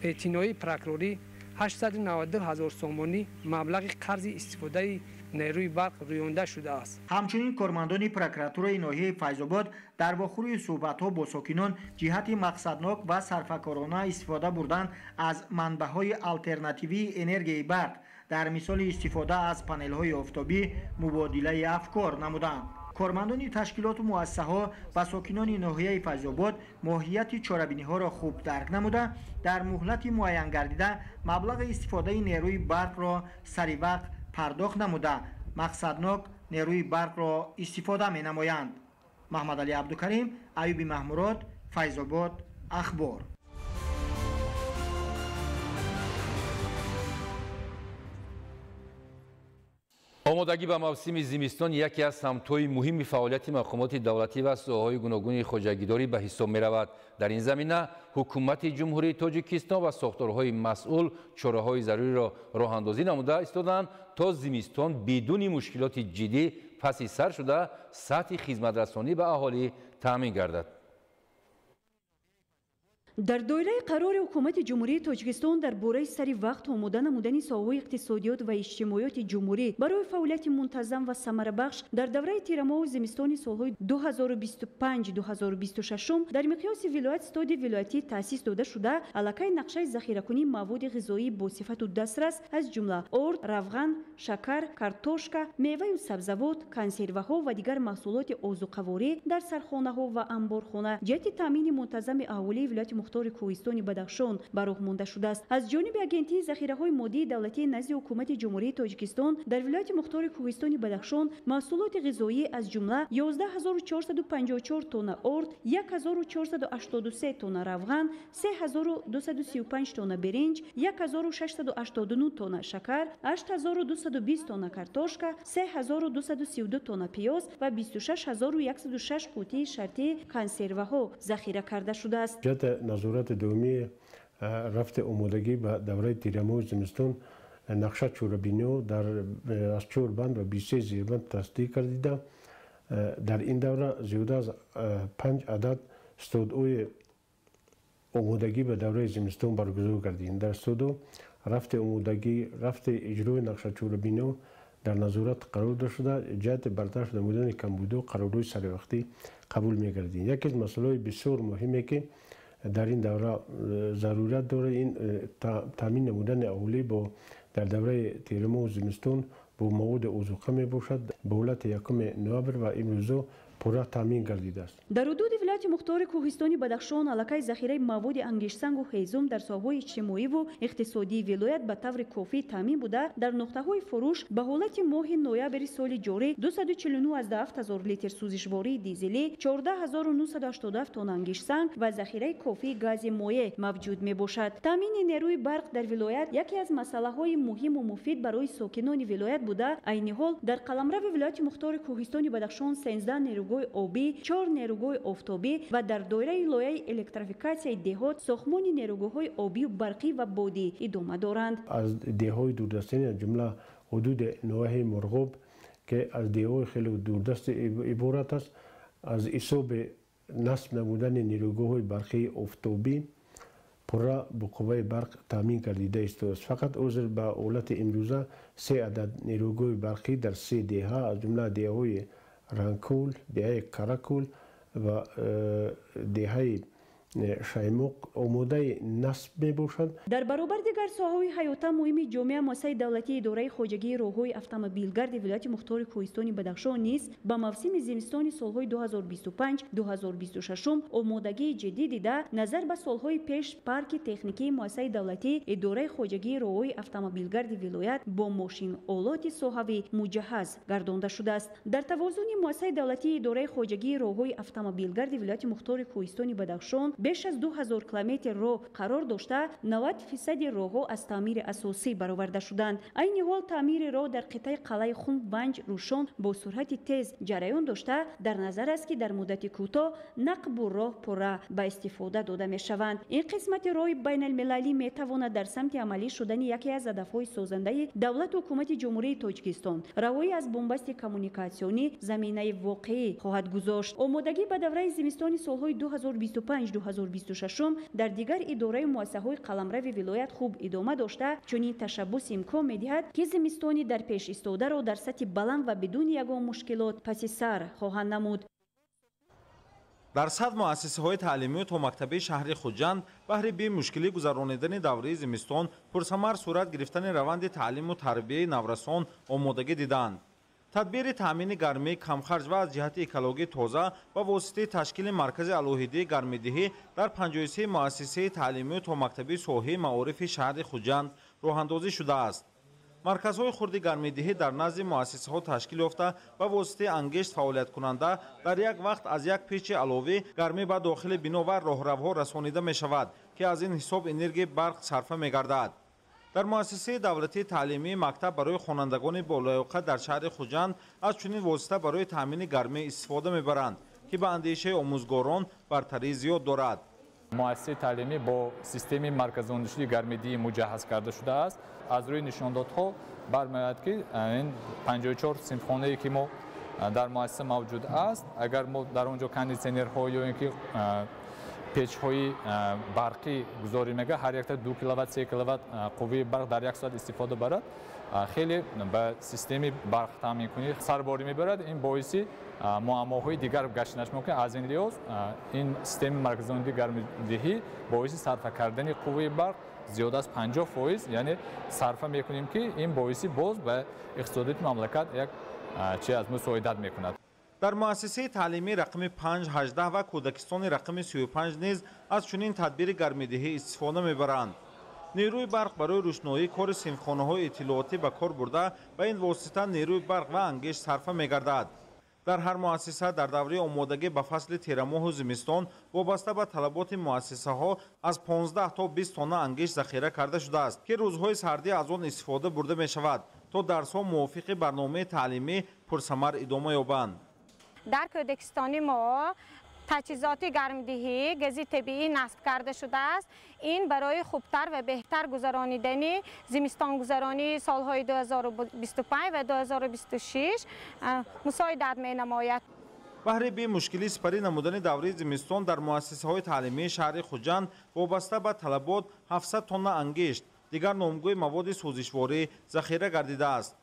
эътиноии прокурорӣ 892 ҳазор сомонӣ маблағи қарзи истифодаи нерӯи барқ рӯёнда шудааст. Ҳамчунин кормандони прокуратураи ноҳияи Файзобод дар вохӯрии суҳбатҳо бо сокинон ҷиҳати мақсаднок ва сарфакорона истифода бурдан аз манбаъҳои алтернативии энергияи барқ дар мисоли истифода аз панелҳои офтобӣ мубодилаи афкор намуданд. Кормандони ташкилоту муассисаҳо ва сокинони ноҳияи Файзобод моҳияти чорабиниҳоро хуб дарк намуда, дар муҳлати муайянгардида маблағи истифодаи нерӯи барқро саривақт пардохт намуда, мақсаднок нерӯи барқро истифода менамоянд. Маҳмадалӣ Абдукарим, Аюби Маҳмурод, Файзобод, Ахбор. Омодагӣ ба мавсими зимистон яке аз самтҳои муҳими фаъолияти мақомоти давлатӣ ва соҳаҳои гуногуни хоҷагидорӣ ба ҳисоб меравад. Дар ин замина ҳукумати Ҷумҳурии Тоҷикистон ва сохторҳои масъул чораҳои заруриро роҳандозӣ намуда истоданд, то зимистон бидуни мушкилоти ҷиддӣ паси сар шуда сатҳи хизматрасонӣ ба аҳолӣ таъмин гардад. Дар доираи қарори ҳукумати Ҷумҳурии Тоҷикистон дар бораи сари вақт омода намудани соҳаҳои иқтисодиёт ва иҷтимоиёти ҷумҳурӣ барои фаъолияти мунтазам ва самарабахш дар давраи тирамоҳу зимистони солҳои 2025-2026 дар миқёси вилоят стоди вилоятӣ таъсис дода шуда, аллакай нақшаи захиракунии маводи ғизоӣ бо сифату дастрас аз ҷумла орд, равған, шакар, картошка, меваю сабзавот, консерваҳо ва дигар маҳсулоти озуқаворӣ дар сархонаҳо ва анборхона ҷиҳати таъмини мунтазами аҳолии вилояти мухтори Кӯҳистони Бадахшон ба роҳ монда шудааст. Аз ҷониби Агентии захираҳои моддии давлатии назди ҳукумати Ҷумҳурии Тоҷикистон дар вилояти мухтори Кӯҳистони Бадахшон маҳсулоти ғизоӣ аз ҷумла 11454 тонна орд, 1483 тонна равған, 3235 тонна биринҷ, 1689 тонна шакар, 8220 тонна картошка, 3232 тонна пиёз ва 26106 қутии шартии консерваҳо захира карда шудааст. Назорати доимии рафти омодагӣ ба давраи тирамоҳи зимистон нақша чорабиниҳо аз 4 банд ва 23 зербанд тасдиқ гардида, дар ин давра зиёда аз 5 адад стодҳои омодагӣ ба давраи зимистон баргузор гардид. Дар стодҳо рафти омодагӣ, рафти иҷрои нақша чорабиниҳо дар назорат қарор дошта, ҷиҳати бартараф намудани камбудиҳо қарорҳои саривақтӣ қабул мегардид. Яке аз масъалаҳои бисёр муҳиме ки дар ин давра зарурат дорад, ин таъмин намудани аҳолӣ дар давраи тирамоҳу зимистон бо маводи озуқа мебошад. Ба ҳолати 1 ноябр ва имрӯзо пурра таъмин гардидааст. Дар ҳудуди вилояти мухтори Кӯҳистони Бадахшон аллакай захираи маводи ангиштсангу ҳезум дар соҳаҳои иҷтимоиву иқтисодии вилоят ба таври кофӣ таъмин буда, дар нуқтаҳои фурӯш ба ҳолати моҳи ноябри соли ҷорӣ 249,7 ҳазор литр сӯзишвории дизелӣ, 14987 тонна ангиштсанг ва захираи кофии гази моеъ мавҷуд мебошад. Таъмини нерӯи барқ дар вилоят яке аз масъалаҳои муҳиму муфид барои сокинони вилоят буда, айни ҳол дар қаламрави вилояти мухтори Кӯҳистони Бадахшон 13 нерӯгоҳи обӣ, 4 нерӯгоҳи офтобӣ ва дар доираи лоиҳаи электрификатсияи деҳот сохтмони нерӯгоҳҳои обию барқӣ ва бодӣ идома доранд. Аз деҳҳои дурдастини, аз ҷумла ҳудуди ноҳияи Мурғоб, ки аз деҳҳои хеле дурдаст иборат аст, аз ҳисоби насб намудани нерӯгоҳҳои барқии офтобӣ пурра бо қувваи барқ таъмин гардида истодааст. Фақат ҳозир ба ҳолати имрӯза 3 адад нерӯгоҳи барқӣ дар 3 деҳа, аз ҷумла деҳҳои Ранкул, деҳаи Каракул ва деҳаи Шаймоқ омодаи насб мебошад. Дар баробар дигар соҳаҳои ҳаёта муҳими ҷомеа муассисаи давлатии идораи хоҷагии роҳҳои автомобилгарди вилояти мухтори Кӯҳистони Бадахшон низ ба мавсими зимистони солҳои 2025-2026 омодагии ҷиддӣ дида, назар ба солҳои пеш парки техникии муассисаи давлатии идораи хоҷагии роҳҳои автомобилгарди вилоят бо мошинолоти соҳавӣ муҷаҳҳаз гардонда шудааст. Дар тавозуни муассисаи давлатии идораи хоҷагии роҳҳои автомобилгарди вилояти мухтори Кӯҳистони Бадахшон Беш аз 2000 километр роҳ қарор дошта, 90% роҳҳо аз таъмири асосӣ бароварда шуданд. Айни ҳол таъмири роҳ дар қитъаи қалъаи Хум Ванҷ Рӯшон бо суръати тез ҷараён дошта, дар назар аст, ки дар муддати кӯтоҳ нақбу роҳ пурра ба истифода дода мешаванд. Ин қисмати роҳи байналмилалӣ метавонад дар самти амалӣ шудани яке аз ҳадафҳои созандаи давлату ҳукумати Ҷумҳурии Тоҷикистон, равоӣ аз бунбасти коммуникатсионӣ, заминаи воқеӣ хоҳад гузошт. Омодагӣ ба давраи зимистони солҳои 2025-2026 дар дигар идораи муассисаҳои қаламрави вилоят хуб идома дошта, чунин ташаббус имкон медиҳад, ки зимистони дар пеш истодаро дар сатҳи баланд ва бидуни ягон мушкилот паси сар хоҳанд намуд. Дар 100 муассисаҳои таълимию томактабии шаҳри Хуҷанд баҳри бемушкилӣ гузаронидани давраи зимистон, пурсамар сурат гирифтани раванди таълиму тарбияи наврасон омодагӣ диданд. Тадбири таъмини гармии камхарҷ ва аз ҷиҳати экологӣ тоза ба воситаи ташкили маркази алоҳидии гармидиҳӣ дар 53 муассисаи таълимию томактабии соҳаи маорифи шаҳри Хуҷанд роҳандозӣ шудааст. Марказҳои хурди гармидиҳӣ дар назди муассисаҳо ташкил ёфта, ба воситаи ангишт фаъолияткунанда дар як вақт аз як печи аловӣ гармӣ ба дохили бино ва роҳравҳо расонида мешавад, ки аз ин ҳисоб энергияи барқ сарфа мегардад. Дар муассисаи давлатии таълимии мактаб барои хонандагони болаёқат дар шаҳри Хуҷанд аз чунин восита барои таъмини гармӣ истифода мебаранд, ки ба андешаи омӯзгорон бартарии зиёд дорад. Муассисаи таълимӣ бо системаи марказондашудаи гармидиҳӣ муҷаҳҳаз карда шудааст. Аз рӯи нишондодҳо бармеояд, ки ин 54 синфхонае, ки мо дар муассиса мавҷуд аст, агар мо дар он ҷо кондитсионерҳо ё ин ки печҳои барқӣ гузорӣ мега, ҳар якта 2 киловатт, 3 киловатт қувваи барқ дар як соат истифода барад, хеле ба системаи барқ таъминкунӣ сарборӣ мебарад. Ин боиси муаммоҳои дигар гаштанаш мумкин. Аз ин лиҳоз ин системаи марказондии гармидиҳӣ боиси сарфа кардани қувваи барқ зиёд аз 50%, яъне сарфа мекунем, ки ин боиси боз ба иқтисодиёти мамлакат як чи аз мусоидат мекунад. Дар муассисаи таълимии рақами 5, 18 ва кӯдакистони рақами 35 низ аз чунин тадбири гармидиҳӣ истифода мебаранд. Нерӯи барқ барои рӯшноии кори синфхонаҳои иттилоотӣ ба кор бурда, ба ин восита нерӯи барқ ва ангишт сарфа мегардад. Дар ҳар муассиса дар давраи омодагӣ ба фасли тирамоҳу зимистон вобаста ба талаботи муассисаҳо аз 15 то 20 тонна ангишт захира карда шудааст, ки рӯзҳои сардӣ аз он истифода бурда мешавад, то дарсҳо мувофиқи барномаи таълимӣ пурсамар идома ёбанд. Дар кӯдакистони мо таҷҳизоти гармидиҳӣ, гази табиӣ насб карда шудааст. Ин барои хубтар ва беҳтар гузаронидани зимистонгузаронии солҳои 2025 ва 2026 мусоидат менамояд. Баҳри бемушкилӣ сипарӣ намудани давраи зимистон дар муассисаҳои таълимии шаҳри Хуҷанд вобаста ба талабот 700 тонна ангишт, дигар номгӯи маводи сӯзишворӣ захира гардидааст.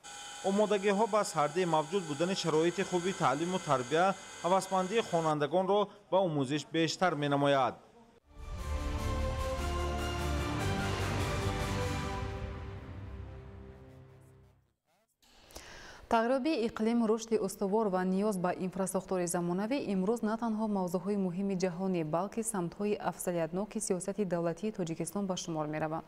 Омодагиҳо ба сардӣ, мавҷуд будани шароити хуби таълиму тарбия ҳавасмандии хонандагонро ба омӯзиш бештар менамояд. Тағйирёбии иқлим, рушди устувор ва ниёз ба инфрасохтори замонавӣ имрӯз на танҳо мавзӯъҳои муҳими ҷаҳонӣ, балки самтҳои афзалиятноки сиёсати давлатии Тоҷикистон ба шумор мераванд.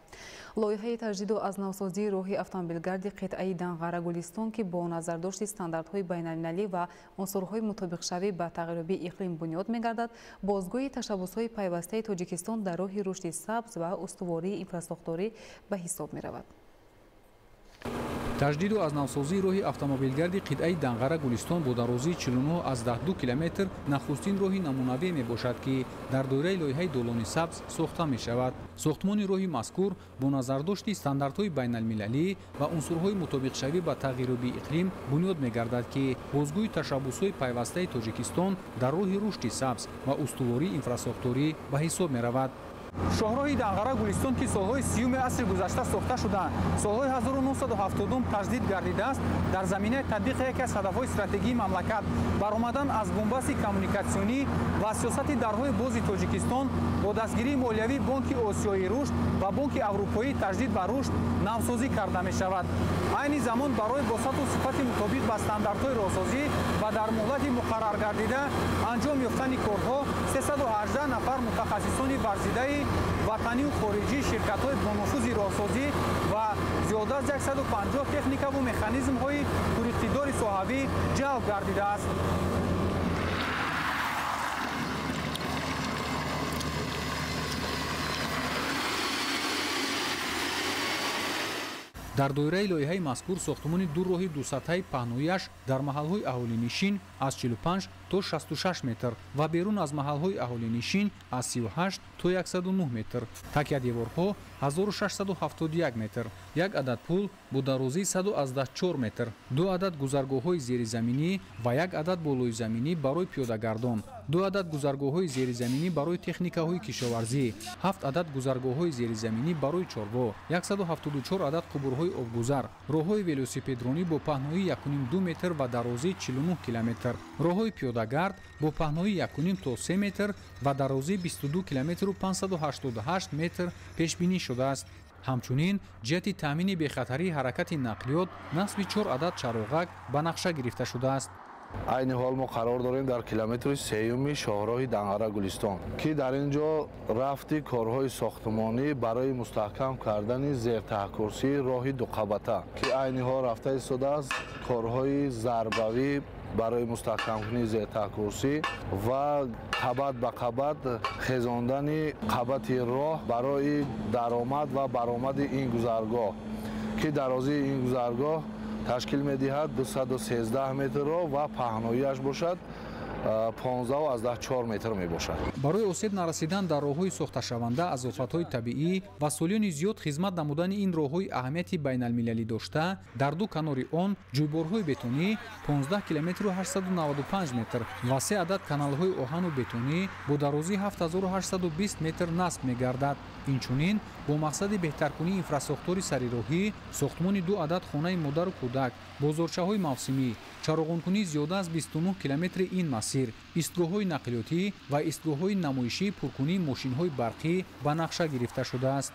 Лоиҳаи таҷдиду аз навсозии роҳи автомобилгарди қитъаи Данғара-Гулистон, ки бо назардошти стандартҳои байналмилалӣ ва унсурҳои мутобиқшавӣ ба тағйирёбии иқлим бунёд мегардад, бозгӯи ташаббусҳои пайвастаи Тоҷикистон дар роҳи рушди сабз ва устувории инфрасохторӣ ба ҳисоб меравад. Таҷдиду аз навсозии роҳи автомобилгарди қитъаи Данғара-Гулистон бо дарозии 49,2 километр нахустин роҳи намунавие мебошад, ки дар доираи лоиҳаи долони сабз сохта мешавад. Сохтмони роҳи мазкур бо назардошти стандартҳои байналмилалӣ ва унсурҳои мутобиқшавӣ ба тағйирёбии иқлим бунёд мегардад, ки бозгӯи ташаббусҳои пайвастаи Тоҷикистон дар роҳи рушди сабз ва устувории инфрасохторӣ ба ҳисоб меравад. Шоҳроҳи Данғара-Гулистон, ки солҳои 30-уми асри гузашта сохта шуданд, солҳои 1970 таҷдид гардидааст, дар заминаи татбиқи яке аз ҳадафҳои стратегии мамлакат, баромадан аз бунбасти коммуникатсионӣ ва сиёсати дарҳои бози Тоҷикистон бо дастгирии молиявии Бонки Осиёии рушд ва Бонки Аврупоии таҷдид ва рушд навсозӣ карда мешавад. Айни замон барои бо сатҳу сифати мутобиқ ба стандартҳои роҳсозӣ ва дар муҳлати муқарраргардида анҷом ёфтани корҳо 318 нафар мутахассисони варзидаи ватанию хориҷӣ, ширкатҳои бонуфузи роҳсозӣ ва зиёда аз 150 техникаву механизмҳои пуриқтидори соҳавӣ ҷалб гардидааст. Дар доираи лоиҳаи мазкур сохтмони ду роҳи дусатҳаи паҳнояш дар маҳалҳои аҳолинишин аз 45 то 66 метр ва берун аз маҳалҳои аҳолинишин аз 38 то 109 метр, такядеворҳо 1671 метр, як адад пул бо дарозии 114 метр, ду адад гузаргоҳҳои зеризаминӣ ва як адад болоизаминӣ барои пиёдагардон, ду адад гузаргоҳҳои зеризаминӣ барои техникаҳои кишоварзӣ, 7 адад гузаргоҳҳои зеризаминӣ барои чорво, 174 адад қубурҳои обгузар, роҳҳои велосипедронӣ бо паҳноии 1,5-2 метр ва дарозии 49 километр, роҳҳои пиёдагард бо паҳноии 1,5 то 3 метр ва дарозии 22 километру 588 метр пешбинӣ шудааст. Ҳамчунин ҷиҳати таъмини бехатарии ҳаракати нақлиёт насби 4 адад чароғак ба нақша гирифта шудааст. Айни ҳол мо қарор дорем дар километри сеюми шоҳроҳи Данғара-Гулистон, ки дар ин ҷо рафти корҳои сохтмонӣ барои мустаҳкам кардани зертаҳкурсии роҳи дуқабата, ки айни ҳол рафта истодааст корҳои зарбавӣ барои мустаҳкамкунии зертаҳкурсӣ ва қабат ба қабат хезондани қабати роҳ барои даромад ва баромади ин гузаргоҳ, ки дарозии ин гузаргоҳ ташкил медиҳад 213 метрро ва паҳноияш бошад 15,4 метр мебошад. Барои осеб нарасидан дар роҳҳои сохташаванда аз офатҳои табиӣ ва солиёни зиёд хизмат намудани ин роҳҳои аҳамияти байналмилалӣ дошта, дар ду канори он ҷӯйборҳои бетонӣ 15 километру 895 метр ва се адад каналҳои оҳану бетонӣ бо дарозии 7820 метр насб мегардад. Инчунин бо мақсади беҳтаркунии инфрасохтори сарироҳӣ сохтмони ду адад хонаи модару кӯдак, бозорчаҳои мавсимӣ, чароғонкунии зиёда аз 29 километри ин масир, истгоҳҳои нақлиётӣ ва истгоҳҳои намоишии пуркунии мошинҳои барқӣ ба нақша гирифта шудааст.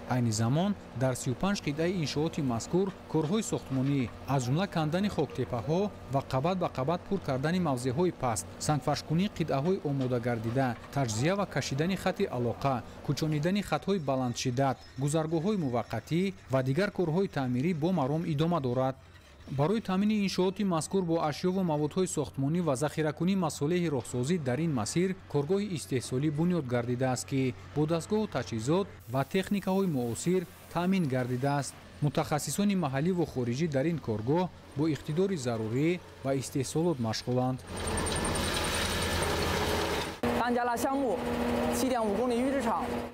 Айни замон дар 35 қитъаи иншооти мазкур корҳои сохтмонӣ, аз ҷумла кандани хоктепаҳо ва қабат ба қабат пур кардани мавзеъҳои паст, сангфаршкунии қитъаҳои омодагардида, таҷзия ва кашидани хати алоқа, кӯчонидани хатҳои баландшиддат, гузаргоҳҳои муваққатӣ ва дигар корҳои таъмирӣ бо маром идома дорад. Барои таъмини иншооти мазкур бо ашёву маводҳои сохтмонӣ ва захиракунии масолеҳи роҳсозӣ дар ин масир коргоҳи истеҳсолӣ бунёд гардидааст, ки бо дастгоҳу таҷҳизот ва техникаҳои муосир таъмин гардидааст. Мутахассисони маҳаллӣ ву хориҷӣ дар ин коргоҳ бо иқтидори зарурӣ ва истеҳсолот машғуланд.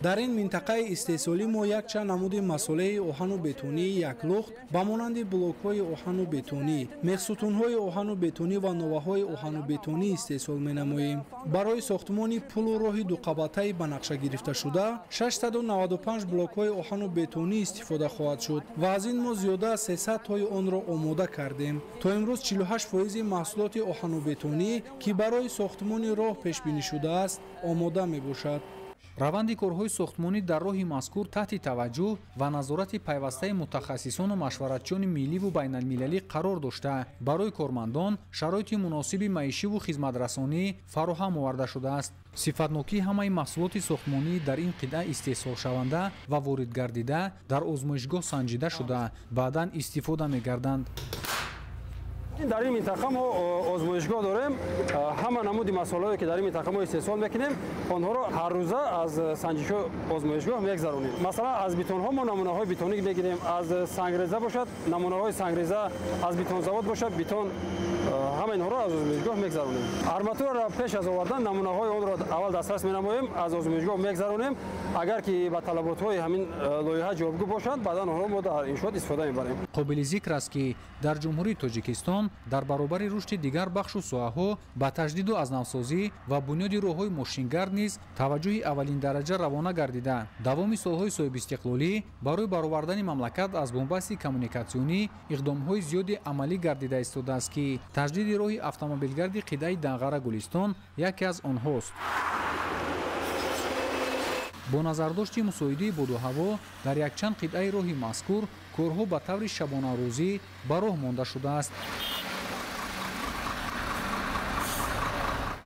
Дар ин минтақаи истеҳсолӣ мо якчанд намуди масолеҳи оҳану бетонии яклухт ба монанди блокҳои оҳану бетонӣ, мехсутунҳои оҳану бетонӣ ва новаҳои оҳану бетонӣ истеҳсол менамоем. Барои сохтмони пулу роҳи дуқабатаи ба нақша гирифташуда 695 блокҳои оҳану бетонӣ истифода хоҳад шуд ва аз ин мо зиёда аз 300 тои онро омода кардем. То имрӯз 48% маҳсулоти оҳану бетонӣ, ки барои сохтмони роҳ пешбинӣ шудааст, омода мебошад. Раванди корҳои сохтмонӣ дар роҳи мазкур таҳти таваҷҷӯҳ ва назорати пайвастаи мутахассисону машваратчиёни милливу байналмилалӣ қарор дошта, барои кормандон шароити муносиби маишиву хизматрасонӣ фароҳам оварда шудааст. Сифатнокии ҳамаи маҳсулоти сохтмонӣ дар ин қитъа истеҳсолшаванда ва воридгардида дар озмоишгоҳ санҷида шуда, баъдан истифода мегарданд. Дар ин минтақа мо озмоишгоҳ дорем. Ҳама намуди масолаҳое, ки дар ин минтақа мо истеҳсол мекунем, онҳоро ҳаррӯза аз санҷишҳои озмоишгоҳ мегзаронем. Масалан, аз бетонҳо мо намунаҳои бетонӣ мегирем, аз сангреза бошад намунаҳои сангреза, аз бетонзавод бошад бетон, ҳама инҳоро аз озмоишгоҳ мегзаронем. Арматураро пеш аз овардан намунаҳои онро аввал дастрас менамоем, аз озмоишгоҳ мегзаронем. Агар ки ба талаботҳои ҳамин лоиҳа ҷавобгӯ бошанд, баъдан онҳоро мо дар иншоот истифода мебарем. Қобили зикр аст, ки дар Ҷумҳурии Тоҷикистон дар баробари рушди дигар бахшу соҳаҳо ба таҷдиду азнавсозӣ ва бунёди роҳҳои мошингард низ таваҷҷӯҳи аввалиндараҷа равона гардида, давоми солҳои соҳибистиқлолӣ барои баровардани мамлакат аз бунбасти коммуникатсионӣ иқдомҳои зиёде амалӣ гардида истодааст, ки таҷдиди роҳи автомобилгарди қитъаи Данғара-Гулистон яке аз онҳост. Бо назардошти мусоидии боду ҳаво дар якчанд қитъаи роҳи мазкур корҳо ба таври шабонарӯзӣ ба роҳ монда шудааст.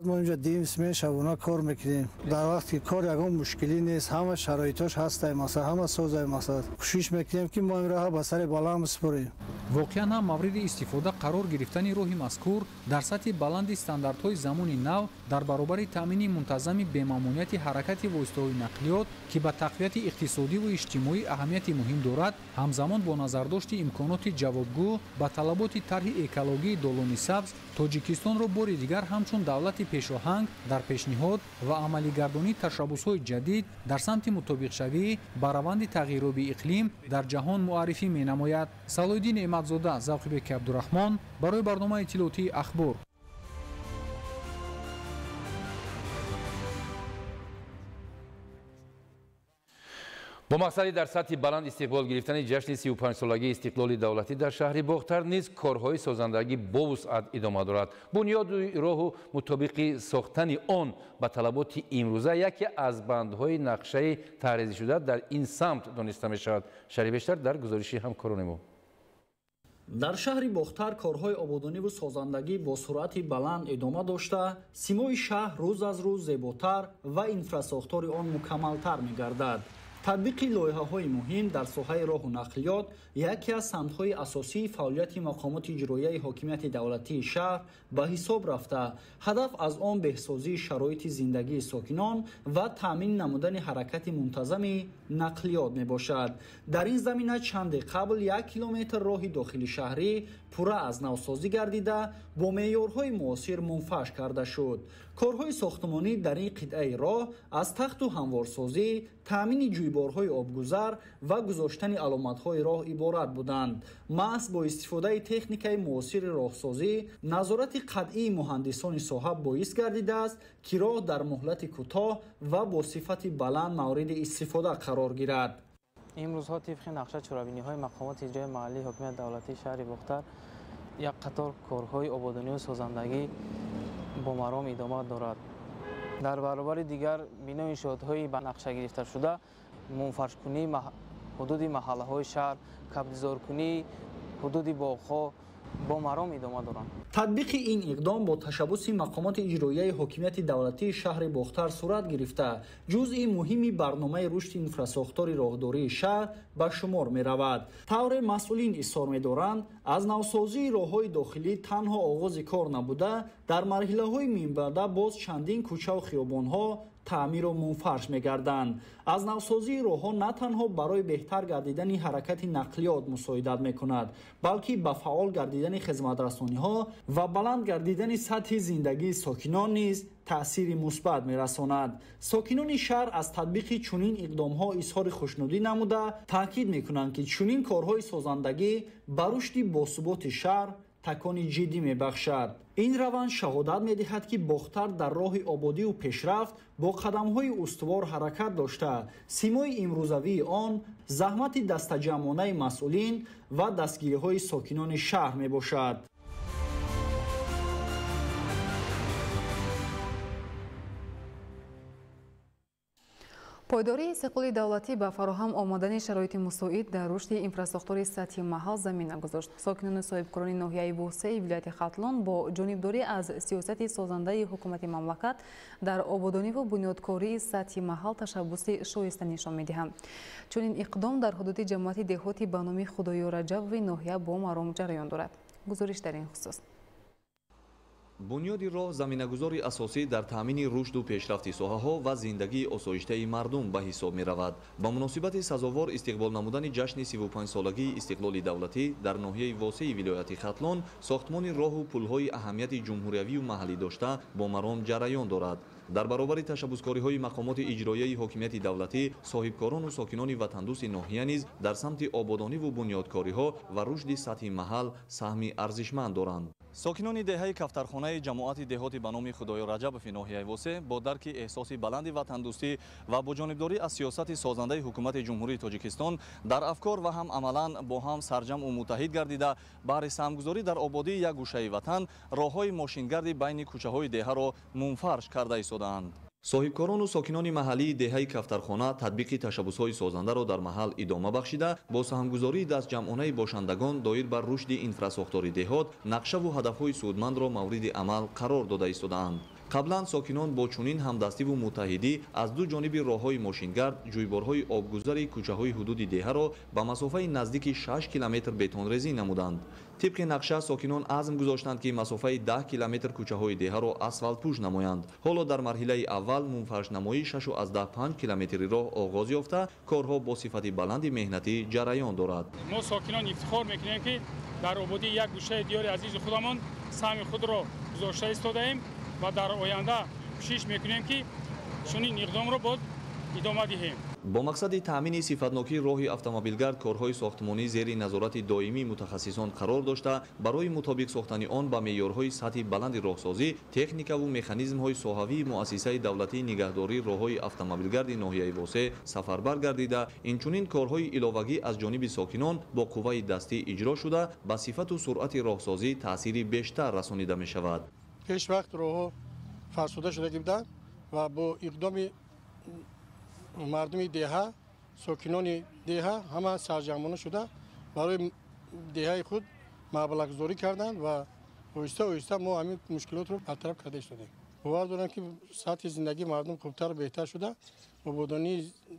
Мо инҷа дим смен шабона кор мекунем. Дар вақти кор ягон мушкилӣ нест, ҳама шароитош ҳастай, масалан, ҳама созай, масалан. Кӯшиш мекунем, ки мо ин роҳа ба сари баланд бисупорем. Воқеан ҳам мавриди истифода қарор гирифтани роҳи мазкур дар сатҳи баланди стандартҳои замони нав дар баробари таъмини мунтазами бемамониати ҳаракати воситаҳои нақлиёт, ки ба тақвияти иқтисодиву иҷтимоӣ аҳамияти муҳим дорад, ҳамзамон бо назардошти имконоти ҷавобгӯ ба талаботи тарҳи экологии долони сабз, Тоҷикистонро бори дигар ҳамчун давлати пешоҳанг дар пешниҳод ва амалигардонии ташаббусҳои ҷадид дар самти мутобиқшавӣ ба раванди тағйирёбии иқлим дар ҷаҳон муаррифӣ менамояд. Салоҳиддин Неъматзода, Завқибеки Абдураҳмон барои барномаи иттилоотии Ахбор. Бо мақсади дар сатҳи баланд истиқбол гирифтани ҷашни 35-солагии истиқлоли давлатӣ дар шаҳри Бохтар низ корҳои созандагӣ бо вусъат идома дорад. Бунёди роҳу мутобиқи сохтани он ба талаботи имрӯза яке аз бандҳои нақшаи таҳризишуда дар ин самт дониста мешавад. Шарҳи бештар дар гузориши ҳамкорони мо. Дар шаҳри Бохтар корҳои ободониву созандагӣ бо суръати баланд идома дошта, симои шаҳр рӯз аз рӯз зеботар ва инфрасохтори он мукаммалтар мегардад. Татбиқи лоиҳаҳои муҳим дар соҳаи роҳу нақлиёт яке аз самтҳои асосии фаъолияти мақомоти иҷроияи ҳокимияти давлатии шаҳр ба ҳисоб рафта, ҳадаф аз он беҳсозии шароити зиндагии сокинон ва таъмин намудани ҳаракати мунтазами нақлиёт мебошад. Дар ин замина чанде қабл 1 километр роҳи дохили шаҳрӣ пурра аз навсозӣ гардида, бо меъёрҳои муосир мунфаш карда шуд. Корҳои сохтмонӣ дар ин қитъаи роҳ аз тахту ҳамворсозӣ, таъмини ҷӯйборҳои обгузар ва гузоштани аломатҳои роҳ иборат буданд. Маҳз бо истифодаи техникаи муосири роҳсозӣ, назорати қатъии муҳандисони соҳа боис гардидааст, ки роҳ дар муҳлати кӯтоҳ ва бо сифати баланд мавриди истифода қарор гирад. Имрӯзҳо тибқи нақша чорабиниҳои мақомоти иҷроияи маҳаллии ҳокимияти давлатии шаҳри Бохтар як қатор корҳои ободониву созандагӣ бо маром идома дорад. Дар баробари дигар бинои иншоотҳои ба нақша гирифташуда, мунфаршкунии ҳудуди маҳаллаҳои шаҳр, кабдизоркунии ҳудуди боғҳо бо маром идома доранд. Татбиқи ин иқдом бо ташаббуси мақомоти иҷроияи ҳокимияти давлатии шаҳри Бохтар сурат гирифта, ҷузъи муҳими барномаи рушди инфрасохтори роҳдории шаҳр ба шумор меравад. Тавре масъулин изҳор медоранд, аз навсозии роҳҳои дохилӣ танҳо оғози кор набуда, дар марҳилаҳои минбаъда боз чандин кӯчаву хиёбонҳо таъмиру мунфарш мегарданд. Аз навсозии роҳҳо на танҳо барои беҳтар гардидани ҳаракати нақлиёт мусоидат мекунад, балки ба фаъол гардидани хизматрасониҳо ва баланд гардидани сатҳи зиндагии сокинон низ таъсири мусбат мерасонад. Сокинони шаҳр аз татбиқи чунин иқдомҳо изҳори хушнудӣ намуда, таъкид мекунанд, ки чунин корҳои созандагӣ ба рушди босуботи шаҳр такони ҷиддӣ мебахшад. Ин раванд шаҳодат медиҳад, ки Бохтар дар роҳи ободиву пешрафт бо қадамҳои устувор ҳаракат дошта, симои имрӯзавии он заҳмати дастаҷамъонаи масъулин ва дастгириҳои сокинони шаҳр мебошад. Пойдории истиқлоли давлатӣ ба фароҳам омадани шароити мусоид дар рушди инфрасохтори сатҳи маҳал замина гузошт. Сокинону соҳибкорони ноҳияи Восеи вилояти Хатлон бо ҷонибдорӣ аз сиёсати созандаи ҳукумати мамлакат дар ободониву бунёдкории сатҳи маҳал ташаббуси шоиста нишон медиҳанд. Чунин иқдом дар ҳудуди ҷамоати деҳоти ба номи Худоёр Раҷабови ноҳия бо маром ҷараён дорад. Гузориш дар ин хусус. Бунёди роҳ заминагузори асосӣ дар таъмини рушду пешрафти соҳаҳо ва зиндагии осоиштаи мардум ба ҳисоб меравад. Ба муносибати сазовор истиқбол намудани ҷашни 35-солагии истиқлоли давлатӣ дар ноҳияи Восеи вилояти Хатлон сохтмони роҳу пулҳои аҳамияти ҷумҳуриявию маҳаллӣ дошта бо маром ҷараён дорад. Дар баробари ташаббускориҳои мақомоти иҷроияи ҳокимияти давлатӣ, соҳибкорону сокинони ватандӯсти ноҳия низ дар самти ободониву бунёдкориҳо ва рушди сатҳи маҳал саҳми арзишманд доранд. Сокинони деҳаи Кафтархонаи ҷамоати деҳоти ба номи Худоёр Раҷабови ноҳияи Восе бо дарки эҳсоси баланди ватандӯстӣ ва бо ҷонибдорӣ аз сиёсати созандаи ҳукумати Ҷумҳурии Тоҷикистон дар афкор ва ҳам амалан бо ҳам сарҷамъу муттаҳид гардида, баҳри саҳмгузорӣ дар ободии як гӯшаи ватан роҳҳои мошингарди байни кӯчаҳои деҳаро мунфарш карда истодаанд. Соҳибкорону сокинони маҳаллии деҳаи Кафтархона татбиқи ташаббусҳои созандаро дар маҳал идома бахшида, бо саҳмгузории дастҷамъонаи бошандагон доир бар рушди инфрасохтори деҳот нақшаву ҳадафҳои судмандро мавриди амал қарор дода истодаанд. Қаблан сокинон бо чунин ҳамдастиву муттаҳидӣ аз ду ҷониби роҳҳои мошингард ҷӯйборҳои обгузари кӯчаҳои ҳудуди деҳаро ба масофаи наздики 6 километр бетонрезӣ намуданд. Тибқи нақша сокинон азм гузоштанд, ки масофаи 10 километр кӯчаҳои деҳаро асфалтпӯш намоянд. Ҳоло дар марҳилаи аввал мунфаршнамоии 6,5 километри роҳ оғоз ёфта, корҳо бо сифати баланди меҳнатӣ ҷараён дорад. Мо сокинон ифтихор мекунем, ки дар ободии як гӯшаи диёри азизи худамон саҳми худро гузошта истодаем ва дар оянда кӯшиш мекунем, ки чунин иқдомро боз идома диҳем. Бо мақсади таъмини сифатнокии роҳи автомобилгард корҳои сохтмонӣ зери назорати доимии мутахассисон қарор дошта, барои мутобиқ сохтани он ба меъёрҳои сатҳи баланди роҳсозӣ, техникаву механизмҳои соҳавии муассисаи давлатии нигаҳдории роҳҳои автомобилгарди ноҳияи Восеъ сафарбар гардида, инчунин корҳои иловагӣ аз ҷониби сокинон бо қувваи дастӣ иҷро шуда, ба сифату суръати роҳсозӣ таъсири бештар расонида мешавад. Пешвақт роҳҳо фарсуда шуда буданд ва бо иқдоми мардуми деҳа, сокинони деҳа ҳама сарҷамъона шуда барои деҳаи худ маблағгузорӣ карданд ва оҳиста оҳиста мо ҳамин мушкилотро бартараф карда истодем. Бовар дорам, ки сатҳи зиндагии мардум хубтару беҳтар шуда, ободонӣ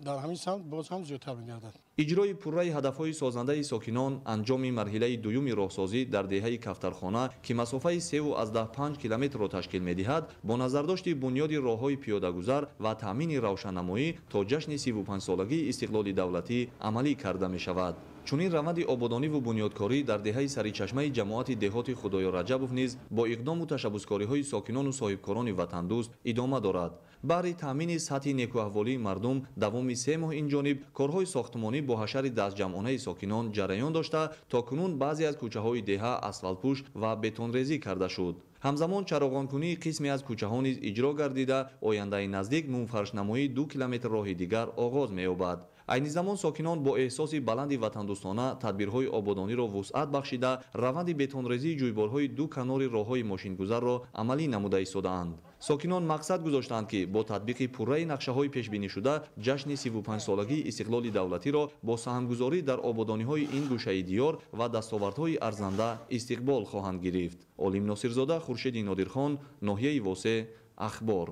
дар ҳамин самт боз ҳам зиёдтар мегардад. Иҷрои пурраи ҳадафҳои созандаи сокинон анҷоми марҳилаи дуюми роҳсозӣ дар деҳаи Кафтархона, ки масофаи 3,5 километрро ташкил медиҳад, бо назардошти бунёди роҳҳои пиёдагузар ва таъмини равшаннамоӣ то ҷашни 35-солагии истиқлоли давлатӣ амалӣ карда мешавад. Чунин раванди ободониву бунёдкорӣ дар деҳаи Саричашмаи ҷамоати деҳоти Худоё Раҷабов низ бо иқдому ташаббускориҳои сокинону соҳибкорони ватандӯст идома дорад. Баҳри таъмини сатҳи некӯаҳволии мардум давоми 3 моҳ ин ҷониб корҳои сохтмонӣ бо ҳашари дастҷамъонаи сокинон ҷараён дошта, то кунун баъзе аз кӯчаҳои деҳа асфалтпӯш ва бетонрезӣ карда шуд. Ҳамзамон чароғонкунии қисме аз кӯчаҳо низ иҷро гардида, ояндаи наздик мунфаршнамоии 2 километр роҳи дигар оғоз меёбад. Айни замон сокинон бо эҳсоси баланди ватандӯстона тадбирҳои ободониро вусъат бахшида, раванди бетонрезии ҷӯйборҳои ду канори роҳҳои мошингузарро амалӣ намуда истодаанд. Сокинон мақсад гузоштаанд, ки бо татбиқи пурраи нақшаҳои пешбинишуда ҷашни 35-солагии истиқлоли давлатиро бо саҳмгузорӣ дар ободониҳои ин гӯшаи диёр ва дастовардҳои арзанда истиқбол хоҳанд гирифт. Олим Носирзода, Хуршеди Нодирхон, ноҳияи Восеъ, Ахбор.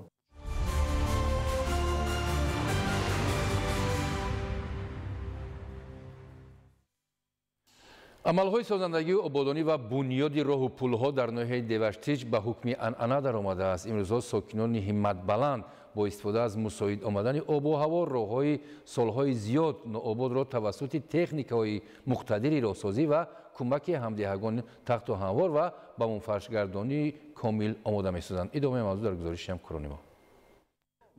Амалҳои созандагии ободонӣ ва бунёди роҳу пулҳо дар ноҳияи Деваштич ба ҳукми анъана даромадааст. Имрӯзҳо сокинони ҳимматбаланд бо истифода аз мусоид омадани обу ҳаво роҳҳои солҳои зиёд ноободро тавассути техникаҳои муқтадири роҳсозӣ ва кӯмаки ҳамдеҳагон тахту ҳамвор ва ба мунфаршгардонии комил омода месозанд. Идомаи мавзӯъ дар гузориши ҳамкорони мо.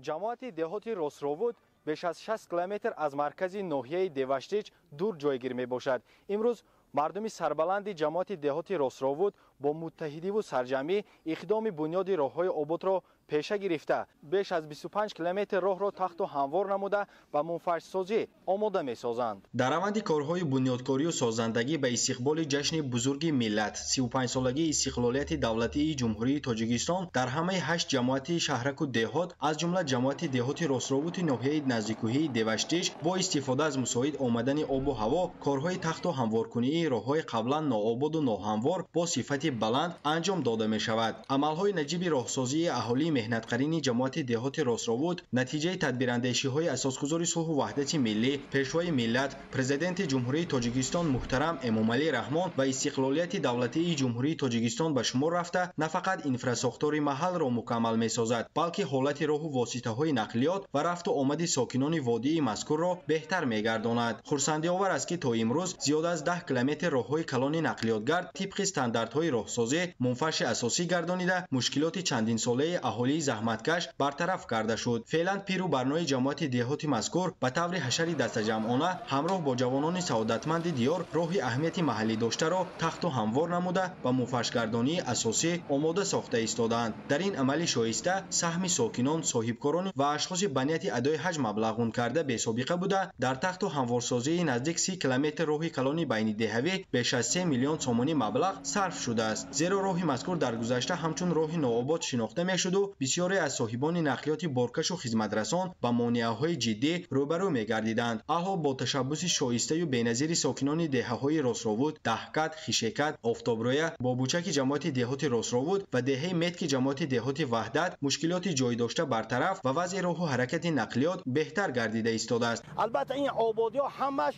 Ҷамоати деҳоти Ростровуд беш аз 60 километр аз маркази ноҳияи Деваштич дур ҷойгир мебошад. Имрӯз мардуми сарбаланди ҷамоати деҳоти Ростровуд бо муттаҳидиву сарҷамъӣ иқдоми бунёди роҳҳои ободро пеша гирифта, беш аз 25 километр роҳро тахту ҳамвор намуда ба мунфаршсозӣ омода месозанд. Дар раванди корҳои бунёдкорию созандагӣ ба истиқболи ҷашни бузурги миллат 35-солагии истиқлолияти давлатии Ҷумҳурии Тоҷикистон дар ҳамаи 8 ҷамоати шаҳраку деҳот, аз ҷумла ҷамоати деҳоти Ростровути ноҳияи наздикӯҳии Деваштич бо истифода аз мусоид омадани обу ҳаво корҳои тахту ҳамворкунии роҳҳои қаблан ноободу ноҳамвор бо сифати баланд анҷом дода мешавад. Амалҳои наҷиби роҳсозии аҳолии меҳнатқарини ҷамоати деҳоти Ростровуд натиҷаи тадбирандешиҳои асосгузори сулҳу ваҳдати миллӣ, пешвои миллат, президенти Ҷумҳурии Тоҷикистон муҳтарам Эмомалӣ Раҳмон ва истиқлолияти давлатии Ҷумҳурии Тоҷикистон ба шумор рафта, на фақат инфрасохтори маҳалро мукаммал месозад, балки ҳолати роҳу воситаҳои нақлиёт ва рафту омади сокинони водии мазкурро беҳтар мегардонад. Хурсандиовар аст, ки то имрӯз зиёда аз 10 километр роҳҳои калони нақлиётгард тибқи стандартҳои роҳсозӣ мунфарши асосӣ гардонида, мушкилоти чандинсолаи аҳолии заҳматкаш бартараф карда шуд. Феълан пиру барнои ҷамоати деҳоти мазкур ба таври ҳашари дастаҷамъона ҳамроҳ бо ҷавонони саодатманди диёр роҳи аҳамияти маҳаллӣ доштаро тахту ҳамвор намуда ба мунфаршгардонии асосӣ омода сохта истодаанд. Дар ин амали шоиста саҳми сокинон, соҳибкорон ва ашхоси ба нияти адои ҳаҷ маблағун карда бесобиқа буда, дар тахту ҳамворсозии наздик 30 километр роҳи калони байнидеҳавӣ беш аз 3 миллион сомонӣ маблағ сарф шудааст. Зеро роҳи мазкур дар гузашта ҳамчун роҳи нообод шинохта мешуду бисёре аз соҳибони нақлиёти боркашу хизматрасон ба монеаҳои ҷиддӣ рӯбарӯ мегардиданд. Аҳо бо ташаббуси шоистаю беназири сокинони деҳаҳои Ростровуд, Даҳкат, Хишекат, Офтобрӯя, Бобучаки ҷамоати деҳоти Ростровуд ва деҳаи Метки ҷамоати деҳоти Ваҳдат мушкилоти ҷойдошта бартараф ва вазъи роҳу ҳаракати нақлиёт беҳтар гардида истодааст. Албатта ин ободиҳо ҳамаш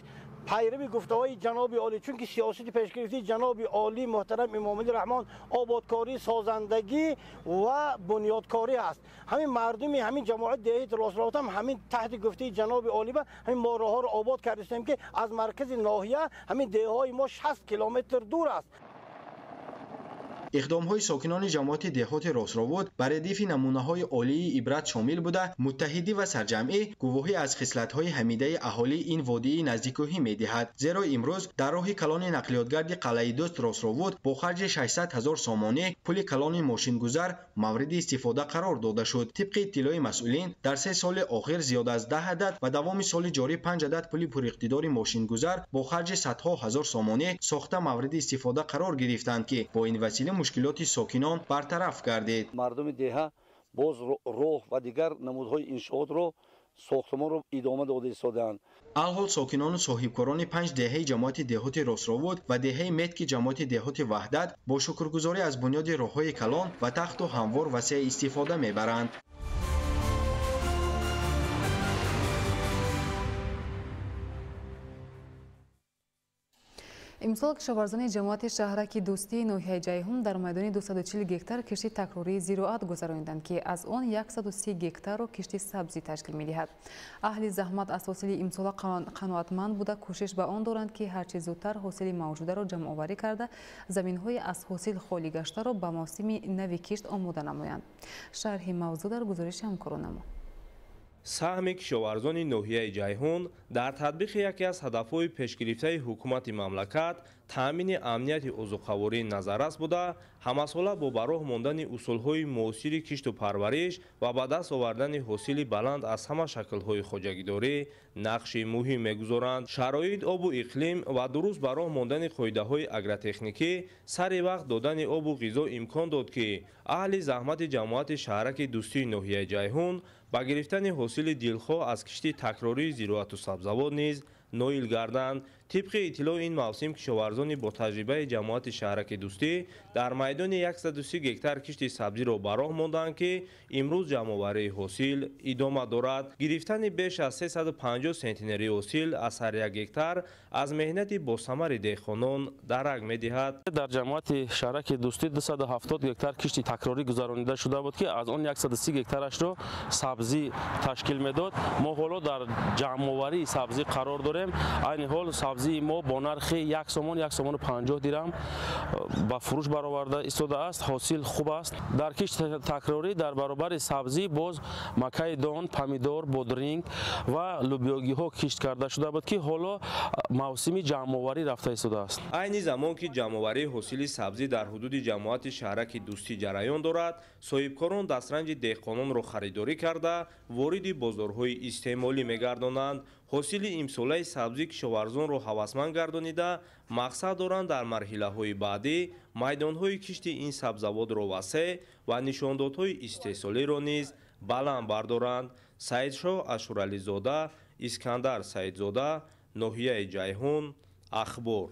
пайрави гуфтаҳои ҷаноби олӣ, чунки сиёсати пешгирифтии ҷаноби олӣ муҳтарам Эмомалӣ Раҳмон ободкорӣ, созандагӣ ва бунёдкорӣ аст. Ҳамин мардуми ҳамин ҷамоати деҳаи Ростровуд ҳам ҳамин таҳти гуфтаи ҷаноби олӣ ба ҳамин мо роҳҳоро обод кардистем, ки аз маркази ноҳия ҳамин деҳаҳои мо 60 километр дур аст. Иқдомҳои сокинони ҷамоати деҳоти Ростровуд ба редифи намунаҳои олии ибрат шомил буда, муттаҳидӣ ва сарҷамъӣ гувоҳӣ аз хислатҳои ҳамидаи аҳолии ин водии наздикӯҳӣ медиҳад. Зеро имрӯз дар роҳи калони нақлиётгарди қалъаи Дӯст Ростровуд бо харҷи 600 ҳазор сомонӣ пули калони мошингузар мавриди истифода қарор дода шуд. Тибқи иттилои масъулин, дар 3 соли охир зиёд аз 10 адад ва давоми соли ҷорӣ 5 адад пули пуриқтидори мошингузар бо харҷи садҳо ҳазор сомонӣ сохта мавриди истифода қарор гирифтанд, ки бо ин васила мушкилоти сокинон бартараф гардид. Мардуми деҳа боз роҳ ва дигар намудҳои иншоотро, сохтмонро идома дода истодаанд. Алҳол сокинону соҳибкорони 5 деҳаи ҷамоати деҳоти Ростровуд ва деҳаи Метки ҷамоати деҳоти Ваҳдат бо шукргузорӣ аз бунёди роҳҳои калон ва тахту ҳамвор васеъ истифода мебаранд. Имсол кишоварзони ҷамоати шаҳраки Дӯстии ноҳияи Ҷайҳун дар майдони 240 гектар кишти такрории зироат гузарониданд, ки аз он 130 гектарро кишти сабзӣ ташкил медиҳад. Аҳли заҳмат аз ҳосили имсола қаноатманд буда, кӯшиш ба он доранд, ки ҳарчи зудтар ҳосили мавҷударо ҷамъоварӣ карда, заминҳои аз ҳосил холӣ гаштаро ба мавсими нави кишт омода намоянд. Шарҳи мавзӯъ дар гузориши ҳамкоронамон. Саҳми кишоварзони ноҳияи Ҷайҳун дар татбиқи яке аз ҳадафҳои пешгирифтаи ҳукумати мамлакат таъмини амнияти озуқаворӣ назаррас буда, ҳамасола бо ба роҳ мондани усулҳои муосири кишту парвариш ва ба даст овардани ҳосили баланд аз ҳама шаклҳои хоҷагидорӣ нақши муҳим мегузоранд. Шароит, обу иқлим ва дуруст ба роҳ мондани қоидаҳои агротехникӣ сари вақт додани обу ғизо имкон дод, ки аҳли заҳмати ҷамоати шаҳраки Дӯстии ноҳияи Ҷайҳун ба гирифтани ҳосили дилхоҳ аз кишти такрории зироату сабзавот низ ноил гарданд. Тибқи иттилои ин мавсим кишоварзони бо таҷрибаи ҷамоати шаҳраки Дӯстӣ дар майдони 130 гектар кишти сабзиро ба роҳ монданд, ки имрӯз ҷамъоварии ҳосил идома дорад. Гирифтани беш аз 350 сентнери ҳосил аз ҳар як гектар аз меҳнати босамари деҳқонон дарак медиҳад. Дар ҷамоати шаҳраки Дӯстӣ 270 гектар кишти такрорӣ гузаронида шуда буд, ки аз он 130 гектарашро сабзӣ ташкил медод. Мо ҳоло дар ҷамъоварии сабзӣ қарор дорем. Айни ҳол сабзии мо бо нархи 1 сомон, 1 сомону 50 дирам ба фурӯш бароварда истодааст. Ҳосил хуб аст. Дар кишти такрорӣ дар баробари сабзӣ боз макаи дон, помидор, бодринг ва лӯбиёгиҳо кишт карда шуда буд, ки ҳоло мавсими ҷамъоварӣ рафта истодааст. Айни замон ки ҷамъоварии ҳосили сабзӣ дар ҳудуди ҷамоати шаҳраки Дӯстӣ ҷараён дорад, соҳибкорон дастранҷи деҳқононро харидорӣ карда, вориди бозорҳои истеъмолӣ мегардонанд. Ҳосили имсолаи сабзӣ кишоварзонро ҳавасманд гардонида, мақсад доранд дар марҳилаҳои баъдӣ майдонҳои кишти ин сабзавотро васеъ ва нишондодҳои истеҳсолиро низ баланд бардоранд. Саидшоҳ Ашурализода, Искандар Саидзода, ноҳияи Ҷайҳун, Ахбор.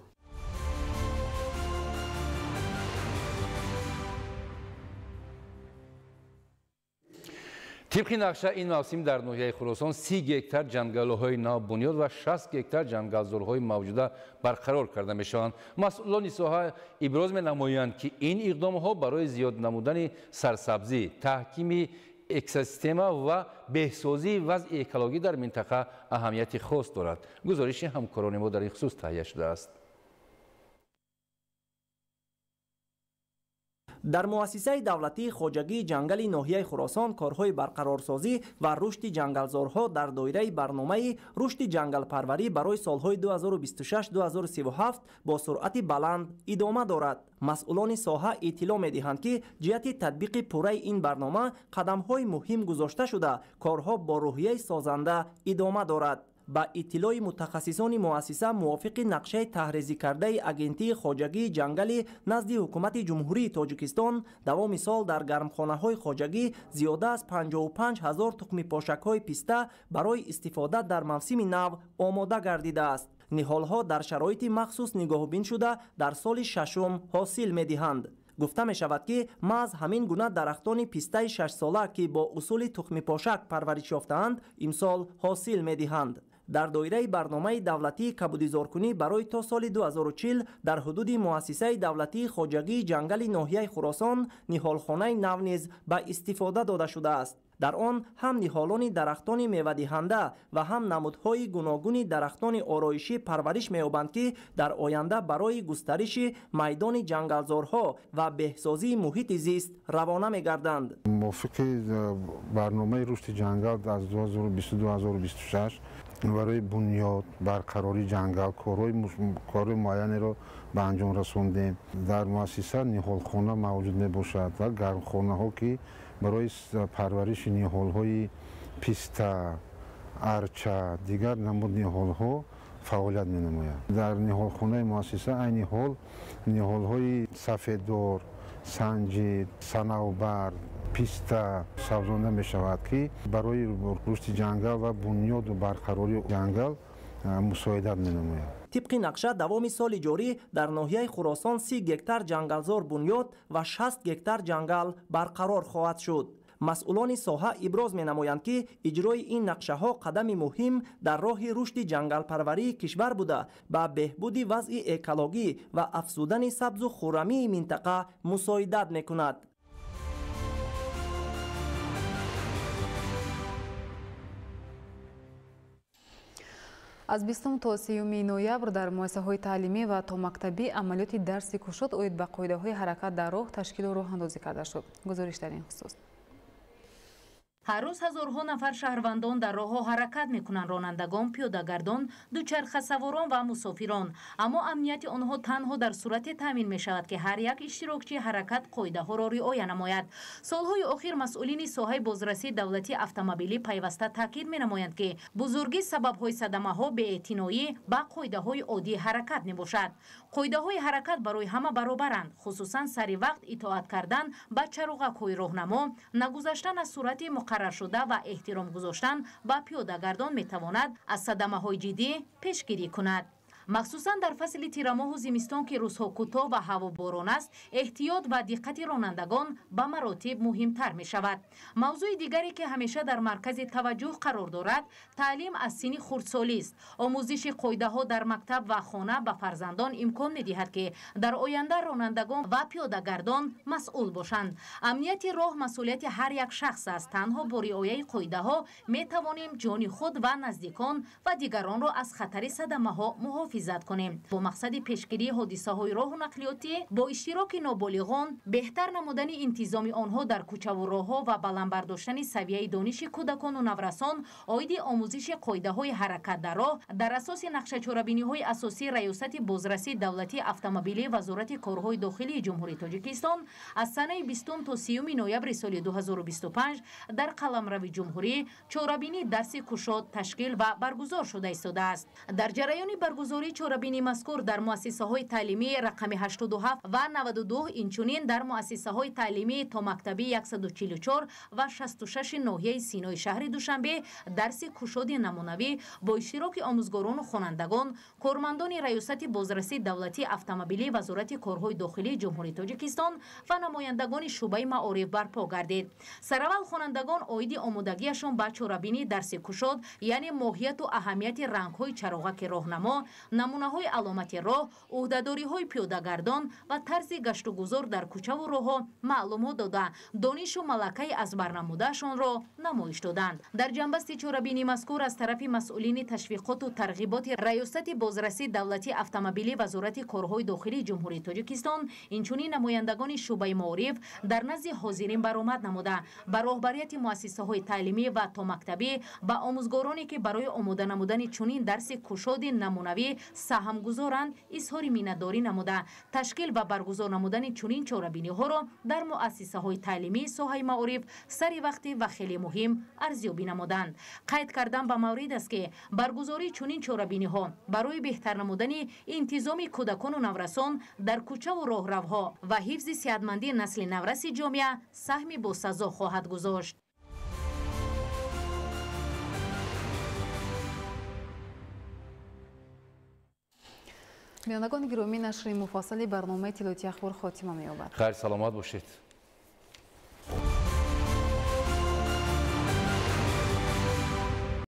Тибқи нақша ин мавсим дар ноҳияи Хуросон 30 гектар ҷангалҳои нав бунёд ва 60 гектар ҷангалзорҳои мавҷуда барқарор карда мешаванд. Масъулони соҳа иброз менамоянд, ки ин иқдомҳо барои зиёд намудани сарсабзӣ, таҳкими экосистема ва беҳсозии вазъи экологӣ дар минтақа аҳамияти хос дорад. Гузориши ҳамкорони мо дар ин хусус таҳия шудааст. Дар муассисаи давлатии хоҷагии ҷангали ноҳияи Хуросон корҳои барқарорсозӣ ва рушди ҷангалзорҳо дар доираи барномаи рушди ҷангалпарварӣ барои солҳои 2026-2037 бо суръати баланд идома дорад. Масъулони соҳа иттилоъ медиҳанд, ки ҷиҳати татбиқи пурраи ин барнома қадамҳои муҳим гузошта шуда, корҳо бо рӯҳияи созанда идома дорад. Ба иттилои мутахассисони муассиса мувофиқи нақшаи таҳрезӣ кардаи Агентии хоҷагии ҷангали назди Ҳукумати Ҷумҳурии Тоҷикистон давоми сол дар гармхонаҳои хоҷагӣ зиёда аз 55 ҳазор тухми пошакҳои писта барои истифода дар мавсими нав омода гардидааст. Ниҳолҳо дар шароити махсус нигоҳубин шуда дар соли шашум ҳосил медиҳанд. Гуфта мешавад, ки маҳз ҳамин гуна дарахтони пистаи шашсола, ки бо усули тухмипошак парвариш ёфтаанд, имсол ҳосил медиҳанд. Дар доираи барномаи давлатии кабудизоркунӣ барои то соли 2040 дар ҳудуди муассисаи давлатии хоҷагии ҷангали ноҳияи Хуросон ниҳолхонаи нав низ ба истифода дода шудааст. Дар он ҳам ниҳолони дарахтони мевадиҳанда ва ҳам намудҳои гуногуни дарахтони ороишӣ парвариш меёбанд, ки дар оянда барои густариши майдони ҷангалзорҳо ва беҳсозии муҳити зист равона мегарданд. Мувофиқи барномаи рушди ҷангал аз 2022-2026 барои бунёд барқарории ҷангал корҳои муайянеро ба анҷом расондем. Дар муассиса ниҳолхона мавҷуд мебошад ва гармхонаҳо, ки барои парвариши ниҳолҳои писта, арча, дигар намуд ниҳолҳо фаъолият менамояд. Дар ниҳолхонаи муассиса айни ҳол ниҳолҳои сафеддор, санҷид, санавбар, писта сабзонда мешавад, ки барои рушди ҷангал ва бунёду барқарории ҷангал мусоидат менамояд. Тибқи нақша давоми соли ҷорӣ дар ноҳияи Хуросон 30 гектар ҷангалзор бунёд ва 60 гектар ҷангал барқарор хоҳад шуд. Масъулони соҳа иброз менамоянд, ки иҷрои ин нақшаҳо қадами муҳим дар роҳи рушди ҷангалпарварии кишвар буда, ба беҳбуди вазъи экологӣ ва афзудани сабзу хуррамии минтақа мусоидат мекунад. Аз 20 то 30 ноябр дар муассисаҳои таълимӣ ва томактабӣ амалиёти дарси кушод оид ба қоидаҳои ҳаракат дар роҳ ташкилу роҳандозӣ карда шуд. Гузориш дар ин хусус. Ҳар рӯз ҳазорҳо нафар шаҳрвандон дар роҳҳо ҳаракат мекунанд: ронандагон, пиёдагардон, дучархасаворон ва мусофирон. Аммо амнияти онҳо танҳо дар сурате таъмин мешавад, ки ҳар як иштирокчии ҳаракат қоидаҳоро риоя намояд. Солҳои охир масъулини соҳаи бозрасии давлатии автомобилӣ пайваста таъкид менамоянд, ки бузургии сабабҳои садамаҳо беэътиноӣ ба қоидаҳои оддии ҳаракат мебошад. Қоидаҳои ҳаракат барои ҳама баробаранд, хусусан сари вақт итоат кардан ба чароғакҳои роҳнамо, нагузаштан аз суръати муқарраршуда ва эҳтиром гузоштан ба пиёдагардон метавонад аз садамаҳои ҷиддӣ пешгирӣ кунад. Махсусан дар фасли тирамоҳу зимистон, ки рӯзҳо кӯтоҳ ва ҳаво борон аст, эҳтиёт ва диққати ронандагон ба маротиб муҳимтар мешавад. Мавзӯи дигаре, ки ҳамеша дар маркази таваҷҷӯҳ қарор дорад, таълим аз синни хурдсолист. Омӯзиши қоидаҳо дар мактаб ва хона ба фарзандон имкон медиҳад, ки дар оянда ронандагон ва пиёдагардон масъул бошанд. Амнияти роҳ масъулияти ҳар як шахс аст. Танҳо бо риояи қоидаҳо метавонем ҷони худ ва наздикон ва дигаронро аз хатари садамаҳо муҳофизат кунем. Бо мақсади пешгирии ҳодисаҳои роҳу нақлиётӣ бо иштироки ноболиғон, беҳтар намудани интизоми онҳо дар кӯчаву роҳҳо ва баланд бардоштани савияи дониши кӯдакону наврасон оиди омӯзиши қоидаҳои ҳаракат дар роҳ дар асоси нақшачорабиниҳои асосии Раёсати бозрасии давлатии автомобилии Вазорати корҳои дохилии Ҷумҳурии Тоҷикистон аз санаи 20 то 30 ноябри соли 2025 дар қаламрави ҷумҳурӣ чорабинии дарси кушод ташкил ва баргузор шуда истодааст. Дар ҷараёни баргузории чорабинии мазкур дар муассисаҳои таълимии рақами 87 ва 92, инчунин дар муассисаҳои таълимии томактабӣ 144 ва 66 ноҳияи Синои шаҳри Душанбе дарси кушоди намунавӣ бо иштироки омӯзгорону хонандагон, кормандони Раёсати бозрасии давлатии автомобилии Вазорати корҳои дохилии Ҷумҳурии Тоҷикистон ва намояндагони шӯъбаи маориф барпо гардид. Сараввал хонандагон оиди омодагиашон ба чорабинии дарси кушод, яъне моҳияту аҳамияти рангҳои чароғаки роҳнамо, намунаҳои аломати роҳ, ӯҳдадориҳои пиёдагардон ва тарзи гаштугузор дар кӯчаву роҳҳо маълумот дода, донишу малакаи аз барнамудаашонро намоиш доданд. Дар ҷанбасти чорабинии мазкур аз тарафи масъулини ташвиқоту тарғиботи Раёсати бозрасии давлатии автомобилии Вазорати корҳои дохилии Ҷумҳурии Тоҷикистон, инчунин намояндагони шӯъбаи маориф дар назди ҳозирин баромад намуда, ба роҳбарияти муассисаҳои таълимӣ ва томактабӣ, ба омӯзгороне, ки барои омода намудани чунин дарси кушоди намунавӣ саҳмгузоранд, изҳори миннатдорӣ намуда, ташкил ва баргузор намудани чунин чорабиниҳоро дар муассисаҳои таълимии соҳаи маориф сари вақтӣ ва хеле муҳим арзёбӣ намуданд. Қайд кардан ба маврид аст, ки баргузории чунин чорабиниҳо барои беҳтар намудани интизоми кӯдакону наврасон дар кӯчаву роҳравҳо ва ҳифзи сеҳатмандии насли навраси ҷомеа саҳми босазо хоҳад гузошт. Бинандагони гиромӣ, нашри муфассали барномаи Тиллоти ахбор хотима меёбад. Хайр, саломат бошед.